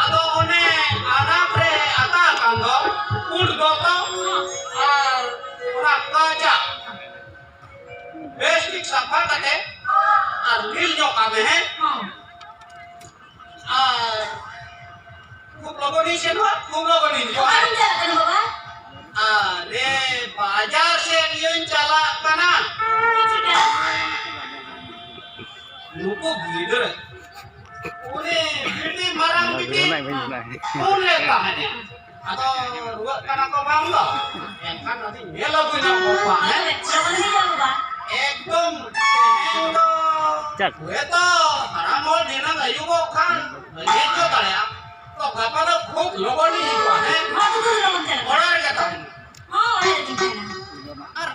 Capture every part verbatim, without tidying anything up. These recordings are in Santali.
ᱟᱫᱚ ᱚᱱᱮ ᱟᱱᱟᱴ ᱨᱮ ᱟᱛᱟ ᱟᱠᱟᱱ ᱫᱚ ᱯᱩᱸᱰ ᱫᱚᱛᱚ ᱟᱨ ᱚᱱᱟ ᱠᱟᱪᱟ ᱵᱮᱥ ᱴᱷᱤᱠ ᱥᱟᱯᱷᱟ ᱠᱟᱛᱮ ᱟᱨ ᱞᱤᱞ ᱧᱚᱜ ᱠᱟᱜ ᱢᱮ, ᱦᱮᱸ? ᱟᱨ ᱠᱷᱩᱵ ᱞᱚᱜᱚᱱᱤᱧ ᱥᱮᱱᱚᱜᱼᱟ, ᱠᱷᱩᱵ ᱞᱚᱜᱚᱱᱤᱧ ᱦᱤᱡᱩᱜᱼᱟ᱾ ᱚᱠᱟᱨᱮᱢ ᱪᱟᱞᱟᱜ ᱠᱟᱱᱟ ᱵᱟᱵᱟ? ᱟᱨᱮ, ᱵᱟᱡᱟᱨ ᱥᱮᱫ ᱤᱧ ᱪᱟᱞᱟᱜ ᱠᱟᱱᱟ᱾ ᱪᱮᱫ ᱪᱤᱠᱟᱹ? ᱱᱩᱠᱩ ᱜᱤᱫᱽᱨᱟᱹ, ᱩᱱᱤ ᱵᱤᱴᱤ, ᱢᱟᱨᱟᱝ ᱵᱤᱴᱤ ᱯᱷᱳᱱ ᱞᱮᱫ ᱛᱟᱦᱮᱸᱫ᱾ ᱟᱫᱚ ᱨᱩᱣᱟᱹᱜ ᱠᱟᱱᱟ ᱠᱚ ᱵᱟᱝ ᱫᱚ, ᱮᱱᱠᱷᱟᱱ ᱟᱫᱚᱧ ᱧᱮᱞ ᱟᱹᱜᱩ ᱧᱚᱜ ᱠᱚᱣᱟ, ᱦᱮᱸ? ᱞᱚᱜᱚᱱ ᱜᱮ ᱪᱟᱞᱟᱜ ᱵᱟᱵᱟ᱾ ᱮᱠᱫᱚᱢ ᱛᱮᱦᱮᱧ ᱫᱚ ᱪᱟᱠ᱾ ᱦᱳᱭᱛᱚ ᱦᱟᱲᱟᱢ ᱦᱚᱲ ᱫᱷᱤᱱᱟᱹᱝ ᱟᱹᱭᱩᱵᱚᱜ ᱠᱷᱟᱱ ᱵᱟᱹᱧ ᱦᱮᱡ ᱦᱚᱪᱚ ᱫᱟᱲᱮᱭᱟᱜᱼᱟ᱾ ᱛᱚ ᱜᱟᱯᱟ ᱫᱚ ᱠᱷᱩᱵ ᱞᱚᱜᱚᱱ ᱤᱧ ᱦᱤᱡᱩᱜᱼᱟ, ᱦᱮᱸ? ᱦᱚᱸ, ᱛᱚ ᱞᱚᱜᱚᱱ ᱪᱟᱞᱟᱜ᱾ ᱚᱲᱟᱜ ᱨᱮᱜᱮ ᱛᱟᱦᱮᱱ ᱢᱮ᱾ ᱦᱚᱸ, ᱚᱲᱟᱜ ᱨᱮᱜᱮᱧ ᱛᱟᱦᱮᱱᱟ᱾ ᱟᱨ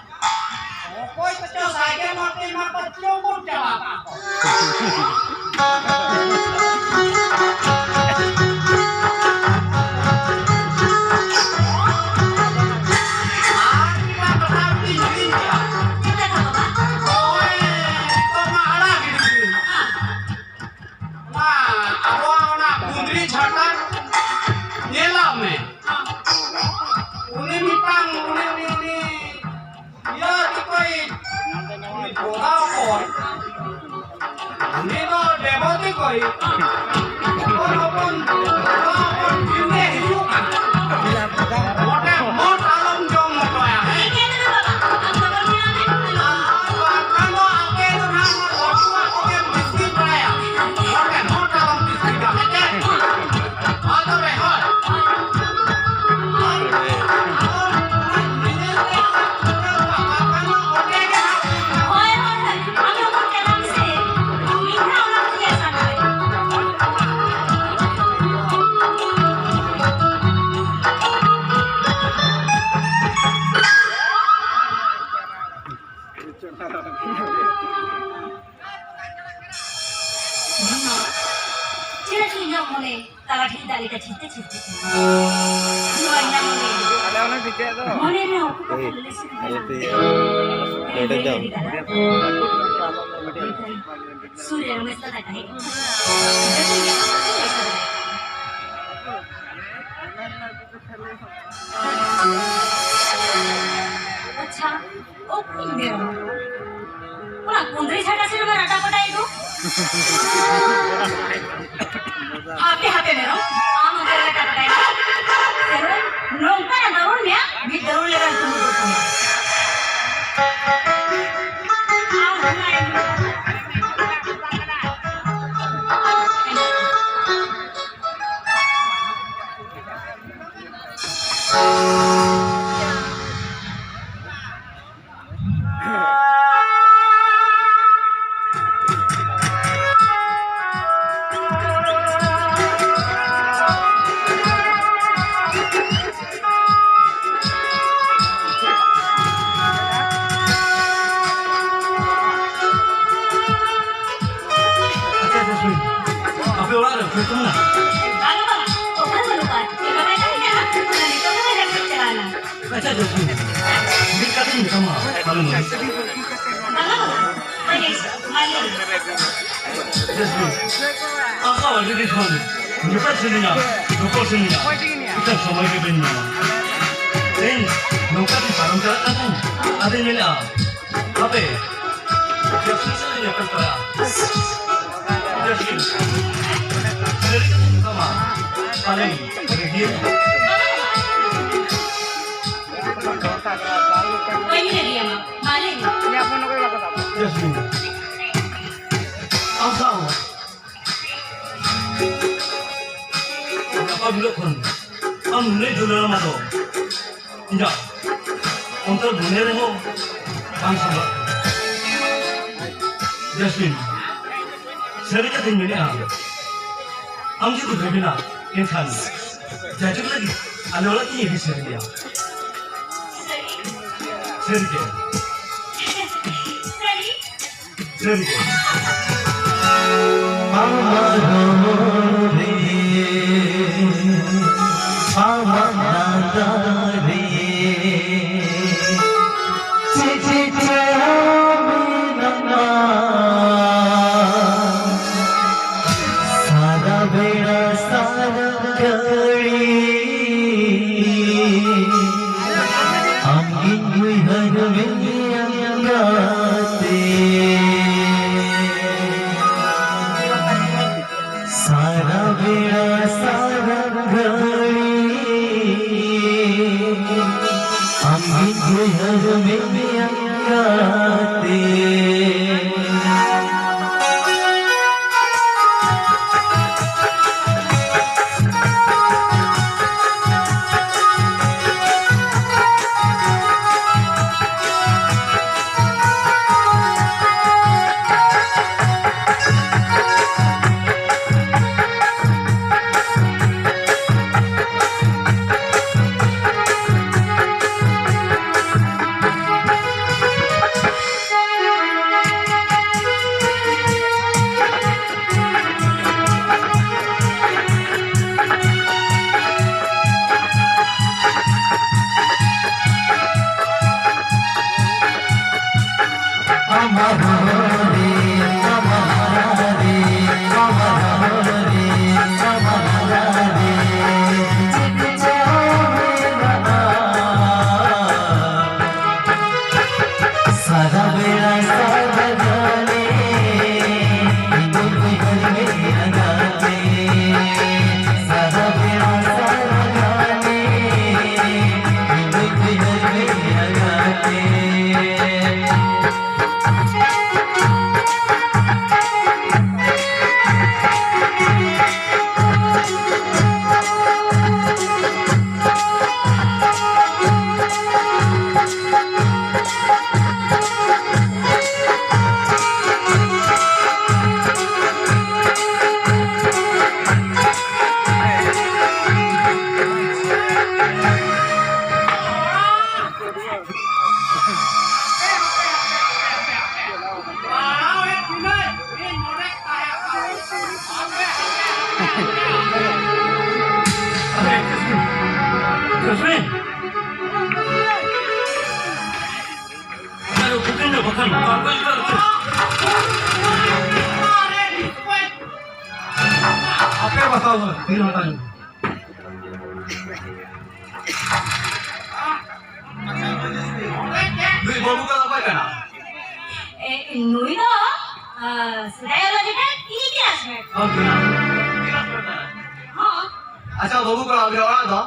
ᱚᱠᱚᱭ ᱠᱚᱪᱚ ᱥᱟᱭᱠᱮᱞ ᱢᱚᱴᱚᱨ ᱢᱟ ᱠᱚ ᱪᱩᱢᱵᱩᱫ ᱪᱟᱵᱟ ᱠᱟᱜ ᱠᱚ᱾ ᱟᱨ ᱢᱤᱫᱴᱟᱝ ᱠᱟᱛᱷᱟ ᱢᱤᱫᱴᱤᱡ ᱦᱤᱲᱤᱧ ᱠᱮᱫᱟ᱾ ᱪᱮᱫ ᱠᱟᱛᱷᱟ ᱵᱟᱵᱟ? ᱱᱚᱜᱼᱚᱭ ᱱᱤᱛᱚᱜ ᱢᱟ ᱟᱲᱟᱜ ᱜᱤᱰᱤ ᱠᱤᱱ᱾ ᱦᱮᱸ᱾ ᱚᱱᱟ ᱟᱵᱚᱣᱟᱜ ᱚᱱᱟ ᱠᱩᱸᱫᱽᱨᱤ ᱡᱷᱟᱴᱟ ᱧᱮᱞᱟᱜ ᱢᱮ᱾ ᱩᱱᱤ ᱢᱤᱫᱴᱟᱝ, ᱩᱱᱤ, ᱩᱱᱤ, ᱩᱱᱤ ᱤᱭᱟᱹ ᱛᱮᱠᱚᱭ, ᱩᱱᱤ ᱵᱚᱫᱟ ᱦᱚᱯᱚᱱ, ᱩᱱᱤ ᱫᱚ ᱫᱮᱵᱚᱛᱤ ᱠᱚᱭ ᱦᱚᱯᱚᱱ ᱦᱚᱯᱚᱱ, ᱵᱚᱫᱟ ᱦᱚᱯᱚᱱ ᱵᱤᱨ ᱨᱮ ᱦᱤᱡᱩᱜ ᱠᱟᱱᱟ᱾ ᱱᱚᱰᱮ ᱢᱚᱴ ᱟᱞᱚᱢ ᱡᱚᱢ ᱦᱚᱪᱚᱭᱟ, ᱦᱮᱸ? ᱟᱨ ᱵᱟᱝᱠᱷᱟᱱ ᱫᱚ ᱟᱯᱮ ᱫᱚ ᱱᱟᱦᱟᱜ ᱞᱟᱹᱴᱩᱣᱟᱜ ᱠᱚᱜᱮᱢ ᱵᱤᱥᱠᱤᱴ ᱵᱟᱲᱟᱭᱟ᱾ ᱦᱚᱲ ᱴᱷᱮᱱ ᱦᱚᱸ ᱟᱞᱚᱢ ᱵᱤᱥᱠᱤᱴᱟ, ᱦᱮᱸ ᱪᱮ? ᱦᱳᱭ ᱛᱚᱵᱮ, ᱦᱳᱭ᱾ ᱦᱳᱭ, ᱦᱳᱭ, ᱦᱳᱭ᱾ ᱟᱢ ᱞᱚᱜᱚᱱ ᱪᱟᱞᱟᱜ ᱢᱮᱥᱮ᱾ ᱤᱧ ᱦᱚᱸ ᱚᱱᱟ ᱠᱚᱜᱮ ᱥᱟᱱᱟᱭᱤᱧᱟ᱾ ᱢᱚᱱᱮ ᱛᱟᱞᱟ ᱴᱷᱤᱠ ᱫᱟᱜ ᱞᱮᱠᱟ ᱪᱷᱤᱞᱠᱟᱹ ᱪᱷᱤᱞᱠᱟᱹ ᱠᱟᱱᱟ᱾ ᱱᱚᱣᱟ ᱤᱧᱟᱹᱜ ᱢᱚᱱᱮ ᱟᱞᱮ ᱚᱱᱟ ᱵᱤᱪᱟᱹᱨ ᱫᱚ ᱢᱚᱱᱮ ᱨᱮᱱᱟᱜ ᱩᱠᱩ ᱠᱟᱛᱷᱟ ᱞᱟᱹᱞᱟᱹᱭ ᱥᱟᱰᱮ ᱠᱟᱱᱟ᱾ ᱱᱚᱰᱮ ᱫᱚ᱾ ᱥᱩᱨ ᱨᱮ ᱨᱚᱢᱮᱥ ᱫᱟᱫᱟ ᱛᱟᱦᱮᱸ ᱠᱟᱱᱟ᱾ ᱟᱪᱪᱷᱟ, ᱚᱠᱚᱭ ᱢᱮᱨᱚᱢ? ᱚᱱᱟ ᱠᱩᱸᱫᱽᱨᱤ ᱡᱷᱟᱴᱟ ᱥᱮᱫ ᱨᱮᱢᱟ ᱨᱟᱴᱟ ᱯᱟᱴᱟᱭ ᱫᱚ᱾ ᱦᱟᱯᱮ, ᱦᱟᱯᱮ ᱢᱮᱨᱚᱢ, ᱟᱢ ᱚᱱᱛᱮ ᱨᱮ ᱨᱟᱴᱟ ᱯᱟᱴᱟᱭ ᱢᱮ᱾ ᱢᱮᱨᱚᱢ, ᱱᱚᱝᱠᱟᱱ ᱫᱟᱹᱨᱩᱲ ᱢᱮᱭᱟ, ᱢᱤᱫ ᱫᱟᱹᱨᱩᱲ ᱞᱮᱠᱟ ᱛᱩᱞᱩᱡ ᱫᱚ ᱛᱟᱢᱟ᱾ ᱟᱢ ᱦᱚᱸ ᱢᱟ ᱟᱪᱪᱷᱟ, ᱡᱟᱥᱢᱤᱱ, ᱟᱯᱮ ᱚᱲᱟᱜ ᱨᱮ ᱚᱠᱚᱭ ᱠᱚ ᱢᱮᱱᱟᱜ? ᱵᱟᱝ, ᱵᱟᱝ, ᱚᱠᱚᱭ ᱦᱚᱸ ᱵᱟᱹᱱᱩᱜ ᱠᱚᱣᱟ᱾ ᱪᱮᱫ ᱞᱮᱠᱟ ᱛᱟᱦᱮᱸ ᱠᱟᱱᱟ? ᱚᱱᱟ ᱱᱤᱛᱚᱜ ᱫᱚ ᱵᱟᱡᱟᱨ ᱥᱮᱫ ᱪᱟᱞᱟᱣ ᱮᱱᱟ᱾ ᱟᱪᱪᱷᱟ, ᱡᱟᱥᱢᱤᱱ, ᱢᱤᱫ ᱠᱟᱛᱷᱟᱧ ᱢᱮᱛᱟᱢᱟ, ᱟᱞᱚᱢ ᱞᱟᱹᱭ᱾ ᱵᱟᱝᱟ, ᱵᱟᱝᱟ, ᱢᱟ ᱞᱟᱹᱭ ᱢᱮ᱾ ᱡᱟᱥᱢᱤᱱ, ᱟᱢ ᱥᱟᱶ ᱟᱹᱰᱤ ᱫᱤᱱ ᱠᱷᱚᱱ ᱧᱮᱯᱮᱞ ᱥᱟᱱᱟᱧᱟ, ᱨᱚᱯᱚᱲ ᱥᱟᱱᱟᱧᱟ, ᱮᱴᱟᱜ ᱥᱚᱢᱚᱭ ᱜᱮ ᱵᱟᱹᱧ ᱧᱟᱢᱟ᱾ ᱛᱮᱦᱮᱧ ᱱᱚᱝᱠᱟ ᱛᱮ ᱯᱟᱨᱚᱢ ᱪᱟᱞᱟᱜ ᱠᱟᱱ ᱛᱟᱦᱮᱸ, ᱟᱫᱚᱧ ᱢᱮᱱᱮᱫᱼᱟ, ᱦᱟᱯᱮ, ᱡᱟᱥᱢᱤᱱ ᱥᱟᱞᱟᱜ ᱤᱧ ᱧᱮᱯᱮᱞ ᱛᱚᱨᱟᱜᱼᱟ᱾ ᱡᱟᱥᱢᱤᱱ, ᱥᱟᱹᱨᱤ ᱠᱟᱛᱷᱟᱧ ᱢᱮᱛᱟᱢᱟ, ᱯᱟᱞᱮᱱ ᱨᱟᱹᱜᱤᱭᱮᱱᱟ᱾ ᱵᱟᱹᱧ ᱨᱟᱹᱜᱤᱭᱟᱢᱟ, ᱢᱟ ᱞᱟᱹᱭ ᱢᱮ᱾ ᱡᱟᱥᱢᱤᱱ, ᱟᱢ ᱥᱟᱶ ᱜᱟᱯᱟ ᱦᱤᱞᱳᱜ ᱠᱷᱚᱱ ᱟᱢ ᱱᱩᱱᱟᱹᱜ ᱫᱩᱞᱟᱹᱲ ᱟᱢᱟ ᱫᱚ ᱤᱧᱟᱜ ᱚᱱᱛᱚᱨ ᱢᱚᱱᱮ ᱨᱮᱦᱚᱸ ᱵᱟᱝ ᱥᱟᱢᱵᱷᱟᱜ ᱠᱟᱱᱟ᱾ ᱡᱟᱥᱢᱤᱱ, ᱥᱟᱹᱨᱤ ᱠᱟᱛᱷᱟᱧ ᱢᱮᱱᱮᱫᱼᱟ, ᱟᱢ ᱡᱩᱫᱤ ᱵᱷᱟᱹᱜᱤᱱᱟ, ᱮᱱᱠᱷᱟᱱ ᱡᱟᱡᱩᱜ ᱞᱟᱹᱜᱤᱫ ᱟᱞᱮ ᱚᱲᱟᱜ ᱤᱧ ᱤᱫᱤ ᱥᱟᱹᱨᱤᱭᱟ᱾ ᱥᱟᱹᱨᱤ ᱜᱮ᱾ ᱥᱟᱹᱨᱤ ᱜᱮ᱾ ᱟᱢᱟᱜ ᱦᱚᱲᱢᱚ ᱨᱮ ᱵᱮᱲᱟ ᱥᱟᱨᱟ ᱜᱷᱟᱹᱲᱤ ᱟᱢ ᱜᱤᱧ ᱩᱭᱦᱟᱹᱨ ᱢᱮᱭᱟ ᱜᱟᱛᱮ᱾ ᱟᱯᱮ ᱵᱟᱥᱟᱣ ᱛᱤᱱ ᱦᱟᱛᱟᱣ ᱱᱩᱭ ᱵᱟᱹᱵᱩ ᱫᱚ ᱚᱠᱚᱭ ᱠᱟᱱᱟ? ᱮ, ᱱᱩᱭ ᱫᱚ, ᱟ, ᱥᱮᱫᱟᱭ ᱚᱞᱚᱜ ᱡᱚᱠᱷᱮᱡ ᱤᱧᱤᱡ classmate᱾ ᱦᱚᱸ, ᱠᱟᱱᱟ᱾ ᱟᱪᱪᱷᱟ ᱵᱟᱹᱵᱩ ᱠᱚᱲᱟ, ᱟᱵᱤᱱᱟᱜ ᱚᱲᱟᱜ ᱫᱚ?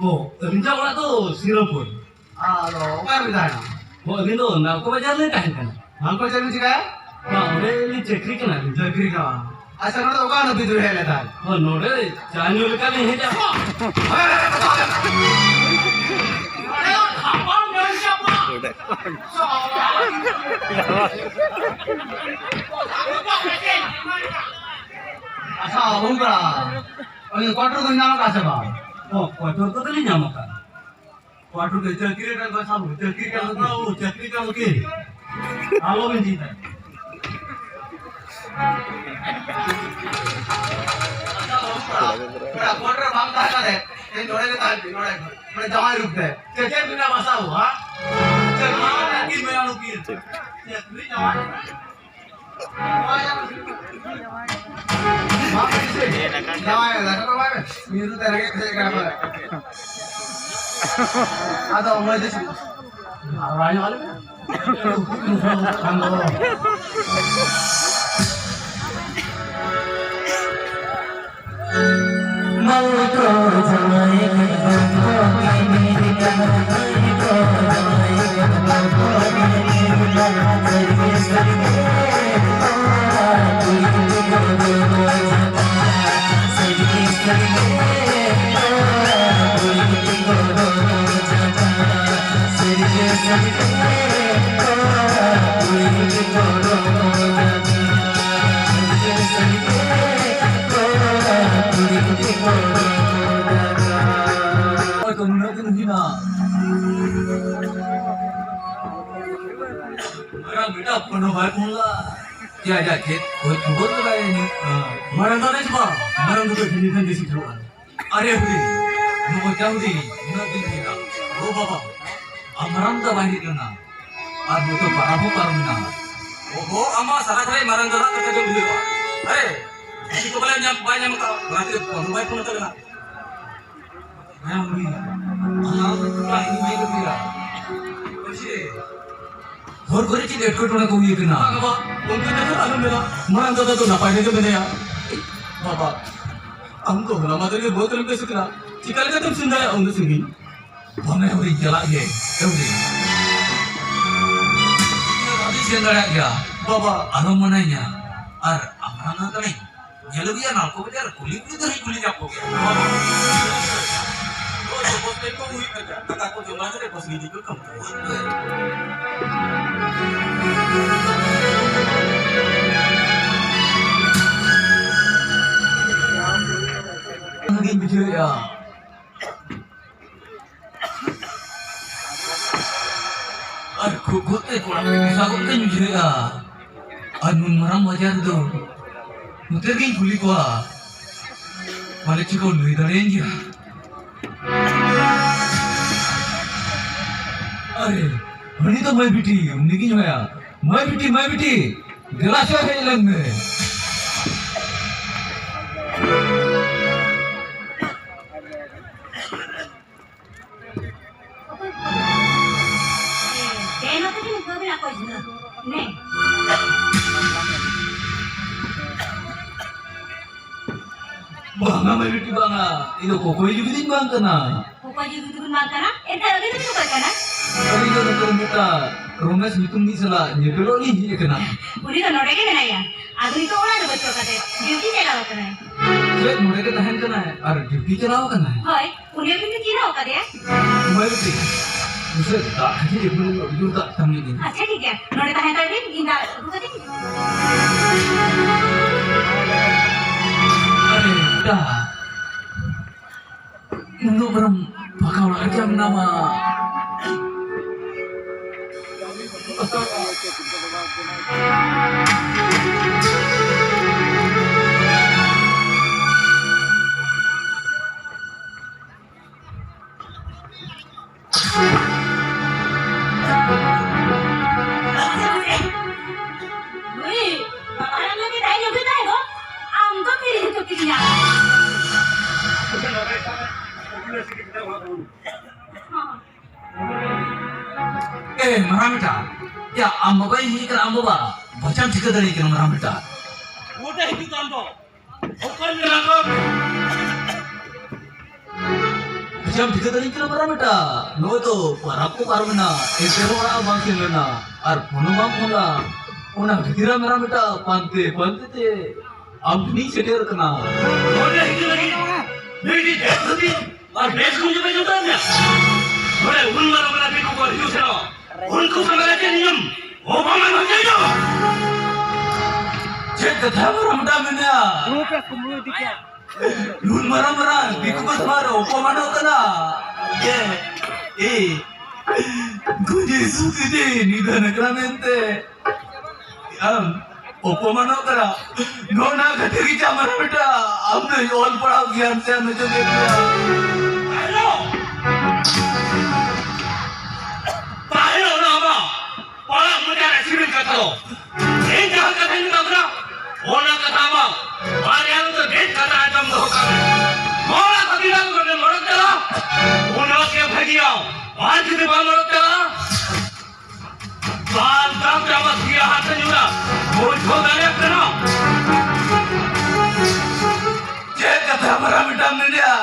ᱚ, ᱟᱹᱞᱤᱧᱟᱜ ᱚᱲᱟᱜ ᱫᱚ ᱥᱤᱨᱟᱹᱢᱯᱩᱨ᱾ ᱟᱫᱚ ᱚᱠᱟ ᱨᱮᱵᱤᱱ ᱛᱟᱦᱮᱱᱟ? ᱚ, ᱟᱹᱞᱤᱧ ᱫᱚ ᱱᱟᱞᱠᱳ ᱵᱟᱡᱟᱨ ᱨᱮᱞᱤᱧ ᱛᱟᱦᱮᱱ ᱠᱟᱱᱟ᱾ ᱱᱟᱞᱠᱳ ᱪᱮᱫ ᱵᱤᱱ ᱪᱤᱠᱟᱹᱭᱟ? ᱵᱟᱝ, ᱚᱸᱰᱮ ᱞᱤᱧ ᱪᱟᱹᱠᱨᱤ ᱠᱟᱱᱟ᱾ ᱪᱟᱹᱠᱨᱤ ᱠᱟᱱᱟ᱾ ᱟᱪᱪᱷᱟ, ᱱᱚᱰᱮ ᱚᱠᱟ ᱱᱟᱹᱯᱤᱛ ᱵᱤᱱ ᱦᱮᱡ ᱞᱮᱱ ᱛᱟᱦᱮᱸᱫ? ᱚ, ᱱᱚᱰᱮ ᱪᱟ ᱧᱩ ᱞᱮᱠᱟ ᱞᱤᱧ ᱦᱮᱡ ᱟᱠᱟᱱᱟ᱾ ᱟᱪᱪᱷᱟ, ᱵᱟᱹᱵᱩ ᱠᱚᱲᱟ, ᱩᱱᱤ ᱠᱚᱴᱚᱨ ᱫᱚ ᱧᱟᱢ ᱟᱠᱟᱫ ᱥᱮ ᱵᱟᱝ? ᱚ, ᱠᱚᱴᱚᱨ ᱠᱚᱫᱚ ᱞᱤᱧ ᱧᱟᱢ ᱟᱠᱟᱫ᱾ ᱠᱚᱴᱚᱨ ᱫᱚ ᱪᱟᱹᱠᱨᱤ ᱨᱮ ᱵᱟᱭ ᱥᱟᱵ, ᱪᱟᱹᱠᱨᱤ ᱠᱟᱱ ᱩᱠᱤᱞ᱾ ᱚ, ᱪᱟᱹᱠᱨᱤ ᱠᱟᱱ ᱩᱠᱤᱞ᱾ ᱟᱞᱚ ᱵᱤᱱ ᱪᱤᱱᱛᱟᱹᱭᱟ᱾ ᱟᱪᱪᱷᱟ, ᱵᱟᱹᱵᱩ ᱠᱚᱲᱟ, ᱠᱚᱴᱚᱨ ᱨᱮ ᱵᱟᱝ ᱛᱟᱦᱮᱸ ᱠᱟᱛᱮ, ᱛᱮᱦᱮᱧ ᱱᱚᱰᱮ ᱜᱮ ᱛᱟᱦᱮᱱ ᱵᱤᱱ, ᱱᱚᱰᱮ, ᱱᱚᱰᱮ ᱡᱟᱶᱟᱭ ᱨᱩᱯ ᱛᱮ᱾ ᱪᱮᱫ, ᱪᱮᱫ ᱵᱤᱱ ᱧᱟᱢᱟ ᱥᱟᱵ, ᱦᱟ? ᱪᱟᱹᱠᱨᱤ ᱠᱟᱱ ᱩᱠᱤᱞ, ᱢᱮᱱᱟᱜ ᱩᱠᱤᱞ᱾ ᱪᱟᱹᱠᱨᱤ ᱡᱟᱶᱟᱭ᱾ ᱟᱫᱚ ᱢᱟᱹᱭ ᱫᱚ ᱪᱮᱫ? ᱟᱨ ᱵᱟᱭ ᱧᱚᱜ ᱟᱞᱮ ᱢᱮ᱾ ᱱᱩᱱᱟᱹᱜ ᱫᱤᱱ ᱦᱩᱭᱱᱟ᱾ ᱢᱟᱨᱟᱝ ᱵᱮᱴᱟ ᱯᱷᱳᱱ ᱦᱚᱸ ᱵᱟᱭ ᱯᱷᱳᱱ ᱞᱟ᱾ ᱪᱮᱫ ᱟᱡᱟᱜ ᱪᱮᱫ ᱠᱷᱚᱡ ᱠᱷᱚᱵᱚᱨ ᱫᱚ ᱵᱟᱭ ᱧᱟᱢ ᱠᱟᱱᱟ᱾ ᱢᱟᱨᱟᱝ ᱫᱟᱫᱟ ᱪᱮ ᱵᱟᱝ? ᱢᱟᱨᱟᱝ ᱫᱟᱫᱟ ᱴᱷᱮᱱ ᱠᱷᱟᱱ ᱜᱮ ᱥᱮᱴᱮᱨᱚᱜᱼᱟ᱾ ᱟᱨᱮ ᱦᱩᱰᱤᱧ, ᱱᱚᱜᱼᱚᱭ ᱪᱟ ᱦᱩᱰᱤᱧ, ᱩᱱᱟᱹᱜ ᱫᱤᱱ ᱦᱩᱭᱱᱟ᱾ ᱳ ᱵᱟᱵᱟ, ᱟᱢ ᱢᱟᱨᱟᱝ ᱫᱟᱫᱟ ᱵᱟᱭ ᱦᱮᱡ ᱞᱮᱱᱟ᱾ ᱟᱨ ᱱᱤᱛᱚᱜ ᱯᱟᱨᱟᱵᱽ ᱦᱚᱸ ᱯᱟᱨᱚᱢ ᱮᱱᱟ᱾ ᱳᱦᱳ, ᱟᱢ ᱢᱟ ᱥᱟᱨᱟ ᱜᱷᱟᱹᱲᱤᱡ ᱢᱟᱨᱟᱝ ᱫᱟᱫᱟ ᱠᱟᱛᱷᱟ ᱜᱮᱢ ᱩᱭᱦᱟᱹᱨᱚᱜᱼᱟ᱾ ᱟᱨᱮ, ᱪᱮᱫ ᱠᱚ ᱵᱟᱞᱮ ᱧᱟᱢ, ᱵᱟᱭ ᱧᱟᱢ ᱟᱠᱟᱫ, ᱚᱱᱟᱛᱮ ᱯᱷᱳᱱ ᱦᱚᱸ ᱵᱟᱭ ᱯᱷᱳᱱ ᱟᱠᱟᱫ ᱠᱟᱱᱟ᱾ ᱦᱮᱸ, ᱩᱱᱤ ᱟᱢ ᱟᱨ ᱩᱱᱤ ᱠᱚᱲᱟ ᱤᱧ ᱧᱮᱞ ᱠᱮᱫᱮᱭᱟ᱾ ᱦᱳᱭ ᱥᱮ᱾ ᱦᱚᱨ ᱠᱚᱨᱮ ᱪᱮᱫ ᱮᱴᱠᱮᱴᱚᱬᱮ ᱠᱚ ᱦᱩᱭ ᱠᱟᱱᱟ? ᱵᱟᱝ ᱵᱟᱵᱟ, ᱚᱱᱠᱟ ᱠᱟᱛᱷᱟ ᱫᱚ ᱟᱞᱚᱢ ᱢᱮᱱᱟ᱾ ᱢᱟᱨᱟᱝ ᱫᱟᱫᱟ ᱫᱚ ᱱᱟᱯᱟᱭ ᱨᱮᱜᱮ ᱢᱮᱱᱟᱭᱟ᱾ ᱵᱟᱵᱟ, ᱟᱢ ᱫᱚ ᱦᱚᱞᱟ ᱢᱟᱫᱷᱮᱨ ᱜᱮ ᱵᱟᱹᱫᱽ ᱨᱮᱢ ᱵᱮᱥ ᱠᱟᱱᱟ, ᱪᱤᱠᱟ ᱞᱮᱠᱟᱛᱮᱢ ᱥᱮᱱ ᱫᱟᱲᱮᱭᱟᱜᱼᱟ ᱩᱱᱟᱹᱜ ᱥᱟᱺᱜᱤᱧ? ᱵᱟᱝ ᱮ ᱦᱩᱭ ᱪᱟᱞᱟᱜ ᱜᱮ, ᱟᱹᱣᱨᱤ᱾ ᱟᱹᱰᱤ ᱥᱮᱱ ᱫᱟᱲᱮᱭᱟᱜ ᱜᱮᱭᱟ᱾ ᱵᱟᱵᱟ᱾ ᱟᱞᱚᱢ ᱢᱟᱱᱟᱧᱟ᱾ ᱟᱨ ᱟᱢᱨᱟᱝ ᱠᱟᱹᱱᱟᱹᱧ᱾ ᱧᱮᱞ ᱟᱹᱜᱩᱭᱟ ᱱᱟᱞᱠᱳ ᱵᱟᱡᱟᱨ, ᱠᱩᱞᱤ ᱠᱩᱞᱤ ᱫᱷᱟᱹᱨᱤᱡ ᱠᱩᱞᱤ ᱧᱟᱢ ᱠᱚᱜᱮᱭᱟ᱾ ᱵᱟᱵᱟ᱾ ᱳᱭ ᱥᱚᱢᱚᱥᱛᱟ ᱠᱚ ᱦᱩᱭᱩᱜ ᱠᱟᱱᱟ, ᱫᱟᱠᱟ ᱠᱚ ᱡᱚᱢ ᱵᱟᱲᱟ ᱠᱟᱛᱮ ᱵᱟᱥ ᱜᱤᱰᱤ ᱠᱚ ᱠᱟᱹᱢᱤ᱾ ᱚᱱᱟᱜᱤᱧ ᱵᱩᱡᱷᱟᱹᱣᱮᱫᱼᱟ᱾ ᱟᱨ ᱠᱷᱩᱵ ᱜᱚᱫ ᱛᱮ ᱠᱚᱲᱟ ᱠᱚ ᱢᱮᱥᱟ ᱜᱚᱫ ᱛᱮᱧ ᱵᱩᱡᱷᱟᱹᱣᱮᱫᱼᱟ᱾ ᱟᱨ ᱱᱩᱱ ᱢᱟᱨᱟᱝ ᱵᱟᱡᱟᱨ ᱨᱮᱫᱚ ᱱᱚᱛᱮ ᱨᱮᱜᱤᱧ ᱠᱩᱞᱤ ᱠᱚᱣᱟ, ᱯᱟᱞᱮ ᱪᱮᱫ ᱠᱚ ᱞᱟᱹᱭ ᱫᱟᱲᱮᱭᱟᱹᱧ ᱜᱮᱭᱟ᱾ ᱟᱨᱮ, ᱩᱱᱤ ᱫᱚ ᱢᱟᱹᱭ ᱵᱤᱴᱤ, ᱩᱱᱤᱜᱤᱧ ᱦᱚᱦᱚᱭᱟ᱾ ᱢᱟᱹᱭ ᱵᱤᱴᱤ, ᱢᱟᱹᱭ ᱵᱤᱴᱤ, ᱫᱮᱞᱟ ᱥᱮ ᱦᱮᱡ ᱞᱮᱱ ᱢᱮ᱾ ᱚᱠᱚᱭ ᱠᱚ? ᱮ, ᱫᱮ ᱱᱚᱛᱮ ᱫᱚ ᱱᱤᱛᱚᱜ ᱫᱚ ᱚᱠᱚᱭ ᱡᱷᱤᱱᱟᱹ? ᱱᱮ᱾ ᱵᱟᱝᱟ, ᱢᱟᱹᱭ ᱵᱤᱴᱤ, ᱵᱟᱝᱟ᱾ ᱤᱧ ᱫᱚ ᱠᱚᱠᱚᱭ ᱡᱩᱜᱤ ᱫᱚᱧ ᱵᱟᱝ ᱠᱟᱱᱟ᱾ ᱠᱚᱠᱚᱭ ᱡᱩᱜᱤ ᱫᱚᱵᱤᱱ ᱵᱟᱝ ᱠᱟᱱᱟ? ᱮᱱᱠᱷᱟᱱ ᱟᱹᱵᱤᱱ ᱫᱚᱵᱤᱱ ᱚᱠᱚᱭ ᱠᱟᱱᱟ? ᱟᱹᱞᱤᱧ ᱫᱚ ᱱᱚᱛᱮ ᱨᱮ ᱢᱤᱫᱴᱟᱝ ᱨᱚᱢᱮᱥ ᱧᱩᱛᱩᱢ ᱢᱤᱫ ᱥᱟᱞᱟᱜ ᱧᱮᱯᱮᱞᱚᱜ ᱞᱤᱧ ᱦᱮᱡ ᱟᱠᱟᱱᱟ᱾ ᱩᱱᱤ ᱫᱚ ᱱᱚᱰᱮ ᱜᱮ ᱢᱮᱱᱟᱭᱟ᱾ ᱟᱫᱚ ᱱᱤᱛᱚᱜ ᱚᱲᱟᱜ ᱨᱮ ᱵᱟᱹᱪᱩᱜ ᱟᱠᱟᱫᱮ᱾ ᱰᱤᱭᱩᱴᱤ ᱪᱟᱞᱟᱣ ᱟᱠᱟᱱᱟᱭ᱾ ᱪᱮᱫ ᱱᱚᱰᱮ ᱜᱮ ᱛᱟᱦᱮᱱ ᱠᱟᱱᱟᱭ ᱟᱨ ᱰᱤᱭᱩᱴᱤ ᱪᱟᱞᱟᱣ ᱟᱠᱟᱱᱟᱭ? ᱦᱳᱭ, ᱩᱱᱤ ᱵᱤᱱ ᱪᱤᱱᱦᱟᱹᱣ ᱟᱠᱟᱫᱮᱭᱟ? ᱢᱟᱹᱭ ᱵᱤᱴᱤ, ᱩᱥᱟᱹᱨᱟ ᱫᱟᱜ ᱠᱟᱹᱴᱤᱡ ᱟᱹᱜᱩ ᱞᱮᱢᱮ, ᱩᱫᱽᱜᱟᱹᱨ ᱫᱟᱜ ᱛᱟᱢ ᱤᱧ᱾ ᱟᱪᱪᱷᱟ, ᱴᱷᱤᱠ ᱜᱮᱭᱟ, ᱱᱚᱰᱮ ᱛᱟᱦᱮᱸ ᱦᱟᱛᱟᱲ ᱵᱤᱱ, ᱤᱧ ᱫᱟᱜ ᱟᱹᱜᱩ ᱠᱟᱛᱮ ᱤᱧ ᱦᱤᱡᱩᱜᱼᱟ᱾ ᱟᱨᱮ, ᱫᱟᱜ᱾ ᱩᱱᱟᱹᱜ ᱢᱟᱨᱟᱝ ᱯᱟᱠᱟ ᱚᱲᱟᱜ ᱨᱮ ᱪᱮᱫ ᱮᱢ ᱧᱟᱢᱟ? ᱱᱩᱭ ᱵᱟᱵᱟ ᱦᱟᱲᱟᱢ ᱞᱟᱹᱜᱤᱫ ᱫᱟᱭ ᱞᱩᱜᱤ ᱛᱟᱭ ᱫᱚ, ᱟᱢ ᱫᱚ ᱛᱤᱨᱮ ᱦᱤᱡᱩᱜ ᱠᱤᱫᱤᱧᱟ? ᱮ, ᱢᱟᱨᱟᱝ ᱵᱮᱴᱟ, ᱭᱟ, ᱟᱢ ᱵᱟᱵᱟᱭ ᱦᱮᱡ ᱠᱟᱱᱟ, ᱟᱢ ᱵᱟᱵᱟ, ᱵᱟᱪᱟᱢ ᱴᱷᱤᱠᱟᱹ ᱫᱟᱲᱮᱭᱟᱭ ᱠᱟᱱᱟ, ᱢᱟᱨᱟᱝ ᱵᱮᱴᱟ? ᱜᱚᱴᱟ ᱦᱤᱡᱩᱜ ᱛᱟᱢ ᱫᱚ᱾ ᱚᱠᱚᱭ ᱢᱮᱱᱟᱜ ᱠᱚ? ᱟᱪᱪᱷᱟᱢ ᱴᱷᱤᱠᱟᱹ ᱫᱟᱲᱮᱭᱟᱜ ᱠᱟᱱᱟ ᱢᱟᱨᱟᱝ ᱵᱮᱴᱟ? ᱱᱚᱜᱼᱚᱭ ᱛᱚ ᱯᱟᱨᱟᱵᱽ ᱠᱚ ᱯᱟᱨᱚᱢᱮᱱᱟ, ᱮᱱᱛᱮ ᱨᱮᱦᱚᱸ ᱚᱲᱟᱜ ᱵᱟᱝ ᱥᱮᱱ ᱞᱮᱱᱟ᱾ ᱟᱨ ᱯᱷᱳᱱ ᱦᱚᱸ ᱵᱟᱢ ᱯᱷᱳᱱᱟ᱾ ᱚᱱᱟ ᱠᱷᱟᱹᱛᱤᱨ ᱢᱟᱨᱟᱝ ᱵᱮᱴᱟ ᱯᱟᱱᱛᱮ ᱯᱟᱱᱛᱮ ᱛᱮ ᱟᱢ ᱴᱷᱮᱱᱤᱧ ᱥᱮᱴᱮᱨ ᱟᱠᱟᱱᱟ᱾ ᱱᱚᱰᱮ ᱦᱤᱡᱩᱜ ᱞᱟᱹᱜᱤᱫ ᱢᱤᱫᱴᱤᱡ ᱵᱮᱥ ᱦᱩᱫᱤᱥ ᱟᱨ ᱵᱮᱥ ᱠᱚ ᱡᱩᱫᱤ ᱡᱩᱛᱟᱹ ᱢᱮᱭᱟ, ᱱᱚᱰᱮ ᱩᱱ ᱢᱟᱨᱟᱝ ᱢᱟᱨᱟᱝ ᱫᱤᱠᱩ ᱠᱚ ᱦᱤᱡᱩᱜ ᱥᱮᱱᱚᱜ, ᱩᱱᱠᱩ ᱥᱟᱢᱟᱝ ᱨᱮ ᱪᱮᱫ ᱤᱧᱮᱢ ᱚᱯᱚᱢᱟᱱ ᱦᱚᱪᱚᱭᱮᱫᱟ? ᱪᱮᱫ ᱠᱟᱛᱷᱟ ᱢᱟᱨᱟᱝ ᱵᱮᱴᱟ ᱢᱮᱱᱮᱜᱼᱟ? ᱱᱩᱱ ᱢᱟᱨᱟᱝ ᱢᱟᱨᱟᱝ ᱫᱤᱠᱩ ᱠᱚ ᱥᱟᱢᱟᱝ ᱨᱮ ᱚᱯᱚᱢᱟᱱᱚᱜ ᱠᱟᱱᱟ? ᱮ, ᱮ, ᱜᱩᱡᱤ ᱥᱩᱛᱤ ᱡᱮ ᱱᱤᱫᱷᱟᱹᱱ ᱟᱠᱟᱱᱟ ᱢᱮᱱᱛᱮ᱾ ᱟᱢ ᱚᱯᱚᱢᱟᱱᱚᱜ ᱠᱟᱱᱟ᱾ ᱱᱚᱣᱟ ᱠᱷᱟᱹᱛᱤᱨ ᱜᱮ ᱪᱟ ᱢᱟᱨᱟᱝ ᱵᱮᱴᱟ, ᱟᱢ ᱫᱚ ᱚᱞ ᱯᱟᱲᱦᱟᱣ ᱜᱮᱭᱟᱱ ᱛᱮ ᱟᱢ ᱫᱚ ᱪᱮᱫ ᱮᱢ ᱞᱟᱹᱭᱟ? ᱦᱮᱞᱳ! ᱛᱟᱦᱮᱸ ᱚᱱᱟ ᱟᱢᱟᱜ ᱯᱟᱲᱟᱜ ᱢᱚᱪᱟ ᱨᱮ ᱥᱤᱵᱤᱞ ᱠᱟᱛᱷᱟ ᱫᱚ᱾ ᱤᱧ ᱡᱟᱦᱟᱸ ᱠᱟᱛᱷᱟᱧ ᱢᱮᱛᱟᱢ ᱠᱟᱱᱟ, ᱚᱱᱟ ᱠᱟᱛᱷᱟ ᱟᱢᱟᱜ ᱵᱟᱨᱭᱟ ᱨᱮᱫᱚ ᱰᱷᱮᱨ ᱠᱟᱛᱷᱟ ᱟᱸᱡᱚᱢ ᱫᱚᱦᱚ ᱠᱟᱜ ᱢᱮ᱾ ᱢᱚᱲᱟ ᱠᱷᱟᱹᱛᱤᱨ ᱟᱢ ᱱᱚᱰᱮ ᱢᱚᱲᱚ ᱪᱟᱞᱟᱜ, ᱚᱱᱟ ᱜᱮ ᱵᱷᱟᱹᱜᱤᱭᱟ᱾ ᱟᱨ ᱡᱩᱫᱤ ᱵᱟᱢ ᱢᱚᱲᱚ ᱪᱟᱞᱟᱜᱼᱟ, ᱵᱟᱨ ᱫᱟᱢ ᱪᱟᱵᱟ ᱥᱤᱭᱟ ᱦᱟᱛ ᱧᱩᱨᱟ, ᱵᱩᱡᱷᱟᱹᱣ ᱫᱟᱲᱮᱭᱟᱜ ᱠᱟᱱᱟ? ᱪᱮᱫ ᱠᱟᱛᱷᱟ ᱢᱟᱨᱟᱝ ᱵᱮᱴᱟᱢ ᱢᱮᱱᱮᱜᱼᱟ?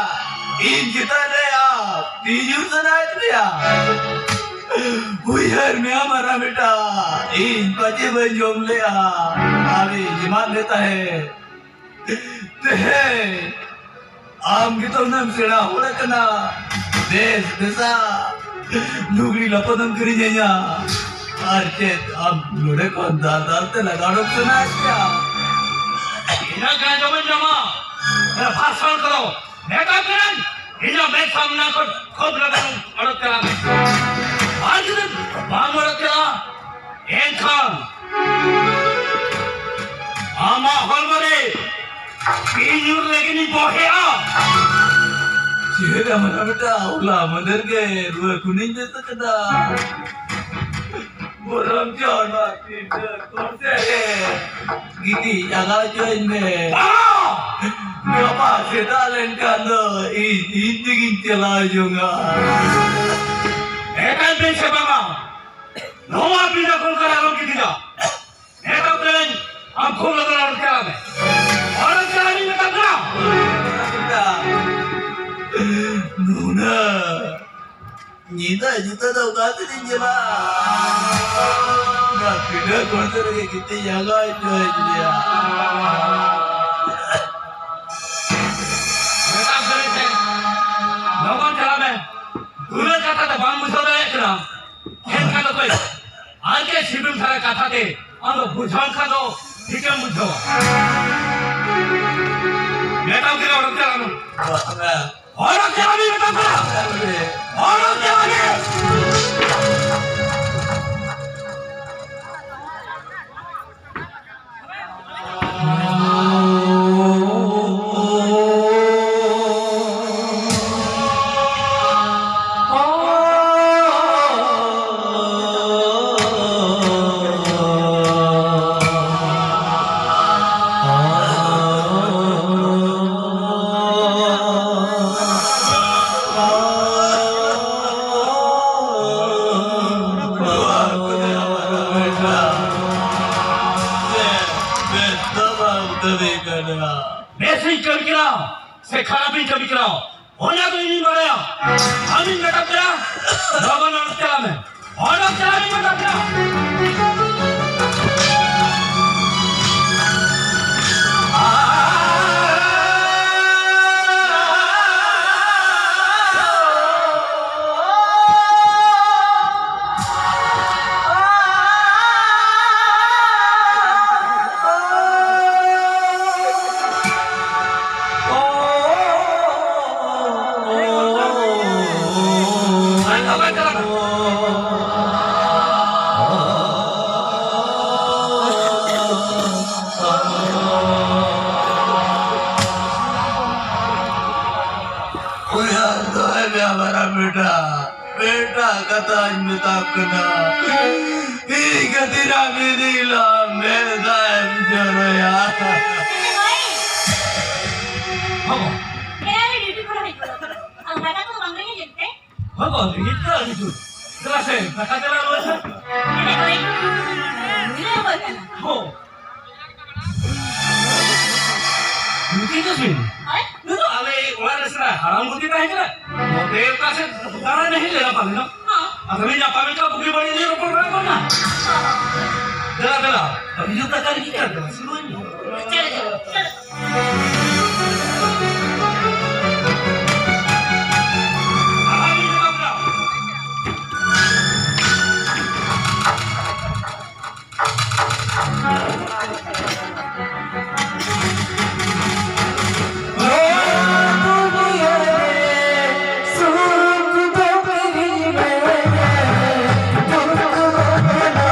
ᱤᱧ ᱪᱮᱛᱟᱱ ᱨᱮ ᱟᱢ ᱛᱤ ᱧᱩᱨ ᱥᱟᱱᱟᱭᱮᱫ ᱢᱮᱭᱟ? ᱩᱭᱦᱟᱹᱨ ᱢᱮᱭᱟ ᱢᱟᱨᱟᱝ ᱵᱮᱴᱟ, ᱤᱧ ᱯᱟᱪᱮ ᱵᱟᱹᱧ ᱡᱚᱢ ᱞᱮᱜᱼᱟ, ᱟᱢ ᱤᱧ ᱮᱢᱟᱫ ᱢᱮ ᱛᱟᱦᱮᱸᱫ᱾ ᱛᱮᱦᱮᱧ ᱟᱢ ᱜᱮᱛᱚ ᱩᱱᱟᱹᱜ ᱮᱢ ᱥᱮᱬᱟ ᱦᱚᱲ ᱠᱟᱱᱟ, ᱵᱮᱥ ᱵᱮᱥᱟ ᱞᱩᱜᱽᱲᱤ ᱞᱟᱯᱚ ᱫᱚᱢ ᱠᱤᱨᱤᱧ ᱟᱹᱧᱟ᱾ ᱟᱨ ᱪᱮᱫ ᱟᱢ ᱱᱚᱰᱮ ᱠᱷᱚᱱ ᱫᱟᱞ ᱫᱟᱞ ᱛᱮ ᱞᱟᱜᱟ ᱚᱰᱚᱠ ᱥᱟᱱᱟᱭᱮᱫ ᱢᱮᱭᱟ? ᱤᱱᱟᱹ ᱜᱮ ᱟᱸᱡᱚᱢ ᱟᱹᱧ ᱧᱟᱢᱟ᱾ ᱚᱱᱟ ᱵᱷᱟᱥᱚᱱ ᱠᱚᱫᱚ ᱢᱮᱛᱟ ᱯᱮᱭᱟᱹᱧ, ᱤᱧᱟᱹᱜ ᱢᱮᱫ ᱥᱟᱢᱱᱟ ᱠᱷᱚᱱ ᱠᱷᱩᱵ ᱞᱚᱜᱚᱱ ᱚᱰᱚᱠ ᱪᱟᱞᱟᱜ ᱢᱮ᱾ ᱟᱨ ᱡᱩᱫᱤ ᱵᱟᱢ ᱚᱰᱚᱠ ᱪᱟᱞᱟᱜᱼᱟ, ᱮᱱᱠᱷᱟᱱ ᱟᱢᱟᱜ ᱦᱚᱲᱢᱚ ᱨᱮ ᱛᱤ ᱧᱩᱨ ᱞᱟᱹᱜᱤᱫ ᱤᱧ ᱵᱚᱦᱮᱜᱼᱟ᱾ ᱪᱮᱫ ᱮᱢ ᱢᱮᱱᱟ ᱵᱮᱴᱟ, ᱦᱚᱞᱟ ᱢᱟᱫᱷᱮᱨ ᱜᱮ ᱨᱩᱣᱟᱹ ᱠᱷᱚᱱᱤᱧ ᱵᱮᱥ ᱟᱠᱟᱱᱟ᱾ ᱵᱚᱨᱚᱝ ᱪᱚ ᱱᱚᱣᱟ ᱛᱤᱨᱞᱟᱹ ᱠᱚᱲᱟ ᱥᱮᱫ ᱨᱮ ᱜᱤᱛᱤᱡ ᱟᱜᱟᱣ ᱦᱚᱪᱚᱧ ᱢᱮ᱾ ᱵᱟᱝ! ᱜᱟᱯᱟ ᱥᱮᱛᱟᱜ ᱞᱮᱱᱠᱷᱟᱱ ᱫᱚ ᱤᱧ, ᱤᱧ ᱛᱮᱜᱤᱧ ᱪᱟᱞᱟᱣ ᱡᱚᱝᱟ᱾ ᱮᱠᱟᱞ ᱵᱮᱱ ᱥᱮ ᱵᱟᱝᱟ? ᱱᱚᱣᱟ ᱵᱤᱱᱟ ᱠᱚᱞ ᱠᱟᱨᱮ ᱟᱞᱚᱢ ᱜᱤᱛᱤᱡᱟ᱾ ᱢᱮᱛᱟ ᱯᱮᱭᱟᱹᱧ, ᱟᱢ ᱠᱷᱩᱵ ᱞᱚᱜᱚᱱ ᱚᱰᱚᱠ ᱪᱟᱞᱟᱜ ᱢᱮ᱾ ᱚᱱᱟ ᱪᱟᱞᱟᱣ ᱤᱧ ᱢᱮᱛᱟᱢ ᱠᱟᱱᱟ᱾ ᱱᱩᱱᱟᱹᱜ ᱧᱤᱫᱟᱹ ᱧᱩᱛᱟᱹ ᱫᱚ ᱚᱠᱟ ᱛᱮᱞᱤᱧ ᱪᱟᱞᱟᱜᱼᱟ? ᱚᱱᱟ ᱯᱤᱰᱟᱹ ᱠᱚᱲᱛᱮ ᱨᱮᱜᱮ ᱜᱤᱛᱤᱡ ᱟᱸᱜᱟ ᱦᱚᱪᱚᱭᱮᱫ ᱞᱮᱭᱟ᱾ ᱢᱮᱛᱟᱢ ᱠᱟᱹᱱᱟᱹᱧ ᱥᱮ, ᱞᱚᱜᱚᱱ ᱪᱟᱞᱟᱜ ᱢᱮ᱾ ᱫᱩᱞᱟᱹᱲ ᱠᱟᱛᱷᱟ ᱛᱮ ᱵᱟᱢ ᱵᱩᱡᱷᱟᱹᱣ ᱫᱟᱲᱮᱭᱟᱜ ᱠᱟᱱᱟ᱾ ᱮᱱᱠᱷᱟᱱ ᱫᱚ ᱠᱟᱹᱡ ᱟᱨ ᱠᱟᱹᱡ ᱥᱤᱵᱤᱞ ᱫᱷᱟᱨᱟ ᱠᱟᱛᱷᱟ ᱛᱮ ᱟᱢ ᱫᱚ ᱵᱩᱡᱷᱟᱹᱣ ᱠᱷᱟᱱ ᱫᱚ ᱴᱷᱤᱠᱮᱢ ᱵᱩᱡᱷᱟᱹᱣᱟ᱾ ᱢᱮᱛᱟᱢ ᱠᱟᱱᱟ, ᱚᱰᱚᱠ ᱪᱟᱞᱟᱜ ᱢᱮ᱾ ᱚᱰᱚᱠ ᱪᱟᱞᱟᱜ ᱢᱮ, ᱢᱮᱛᱟᱢ ᱠᱟᱱᱟ᱾ ᱚᱰᱚᱠ ᱪᱟᱞᱟᱜ ᱢᱮ᱾ ᱵᱮᱥᱤᱧ ᱠᱟᱹᱢᱤ ᱠᱟᱱᱟ ᱥᱮ ᱠᱷᱟᱨᱟᱯᱤᱧ ᱠᱟᱹᱢᱤ ᱠᱟᱱᱟ, ᱚᱱᱟ ᱫᱚ ᱤᱧᱤᱧ ᱵᱟᱲᱟᱭᱟ᱾ ᱟᱢᱤᱧ ᱢᱮᱛᱟᱢ ᱠᱟᱱᱟ, ᱞᱚᱜᱚᱱ ᱚᱰᱚᱠ ᱪᱟᱞᱟᱜ ᱢᱮ᱾ ᱚᱰᱚᱠ ᱪᱟᱞᱟᱜ ᱢᱮ, ᱢᱮᱛᱟᱢ ᱠᱟᱱᱟ᱾ ᱩᱭᱦᱟᱹᱨ ᱫᱚᱦᱚᱭ ᱢᱮ ᱟᱵᱟᱨᱟ ᱵᱮᱴᱟ᱾ ᱵᱮᱴᱟ, ᱠᱟᱛᱷᱟᱧ ᱢᱮᱛᱟᱢ ᱠᱟᱱᱟ, ᱤᱧ ᱠᱷᱟᱹᱛᱤᱨ ᱟᱢ ᱢᱤᱫ ᱫᱤᱱ ᱦᱤᱞᱳᱜ ᱢᱮᱫ ᱫᱟᱜ ᱮᱢ ᱡᱚᱨᱚᱭᱟ᱾ ᱦᱚᱸ᱾ ᱮᱨᱟ ᱨᱮ ᱰᱤᱭᱩᱴᱤ ᱠᱷᱚᱱ ᱦᱮᱡ ᱜᱚᱫᱚᱜ ᱠᱟᱱᱟ᱾ ᱟᱢ ᱫᱟᱠᱟ ᱠᱚᱫᱚ ᱵᱟᱝ ᱨᱮᱸᱜᱮᱡ ᱮᱫ ᱛᱮ? ᱦᱚᱸ ᱜᱚ, ᱨᱮᱸᱜᱮᱡ ᱠᱟᱱᱟ ᱟᱹᱰᱤ ᱡᱳᱨ᱾ ᱪᱮᱫᱟᱜ ᱥᱮ ᱫᱟᱠᱟ ᱪᱟᱞᱟᱣ ᱨᱩᱣᱟᱹᱲ ᱥᱮ᱾ ᱮᱱᱮᱡ ᱦᱚᱭ ᱠᱟᱱᱟ᱾ ᱦᱚᱸ᱾ ᱛᱮᱡᱚᱥᱣᱤᱱᱤ? ᱦᱳᱭ᱾ ᱱᱩᱭ ᱫᱚ ᱟᱞᱮ ᱚᱲᱟᱜ ᱨᱮ ᱥᱮᱬᱟ ᱦᱟᱲᱟᱢ ᱜᱚᱛᱤ ᱛᱟᱦᱮᱸ ᱠᱟᱱᱟ᱾ ᱱᱚᱛᱮ ᱚᱠᱟ ᱥᱮᱫ ᱫᱟᱬᱟᱱ ᱮ ᱦᱮᱡ ᱞᱮᱱᱟ ᱯᱟᱞᱮ ᱱᱚ? ᱦᱚᱸ᱾ ᱟᱫᱚ ᱞᱮ ᱧᱟᱯᱟᱢ ᱮᱱ ᱠᱷᱟᱱ ᱵᱩᱜᱤ ᱵᱟᱹᱲᱤᱡ ᱞᱮ ᱨᱚᱯᱚᱲ ᱵᱟᱲᱟ ᱜᱚᱫ ᱱᱟ᱾ ᱫᱮᱞᱟ, ᱫᱮᱞᱟ, ᱟᱹᱰᱤ ᱡᱳᱨ ᱫᱟᱠᱟ ᱨᱮᱜᱮ ᱠᱟᱱ ᱛᱟᱢᱟ, ᱥᱩᱨᱩᱭ ᱢᱮ᱾ ᱪᱚᱞᱚ, ᱪᱚᱞᱚ, ᱪᱚᱞᱚ᱾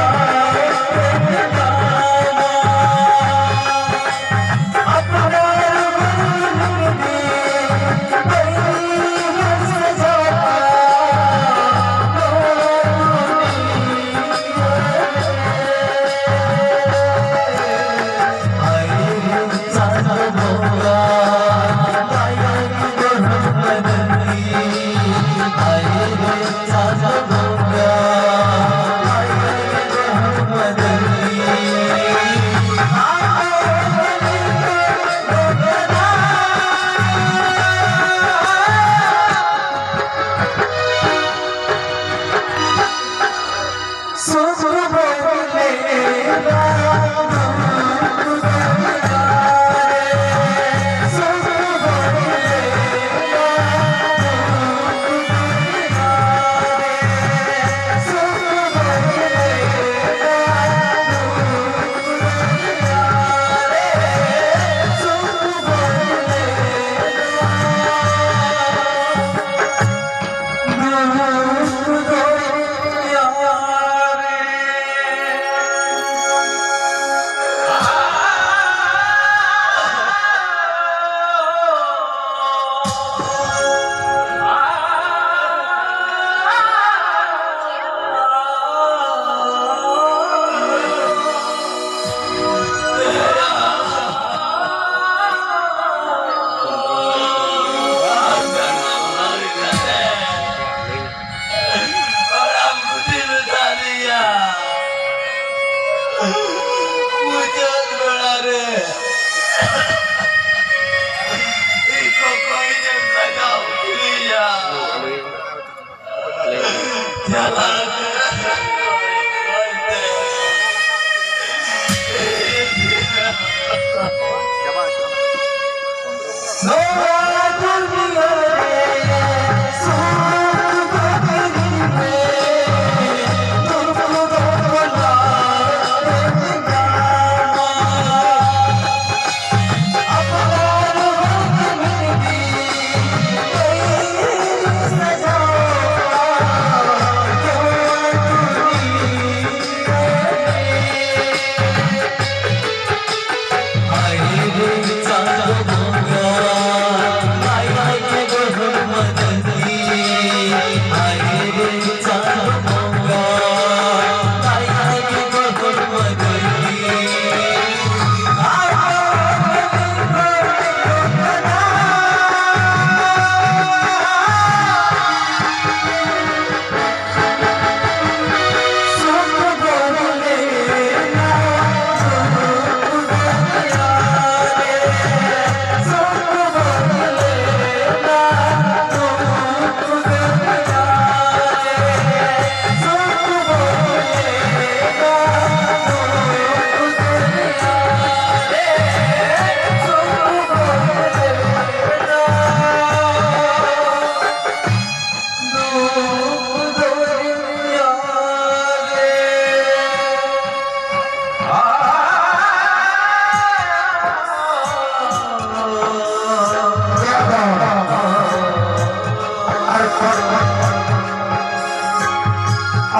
ᱟᱨ ᱯᱚᱱ-,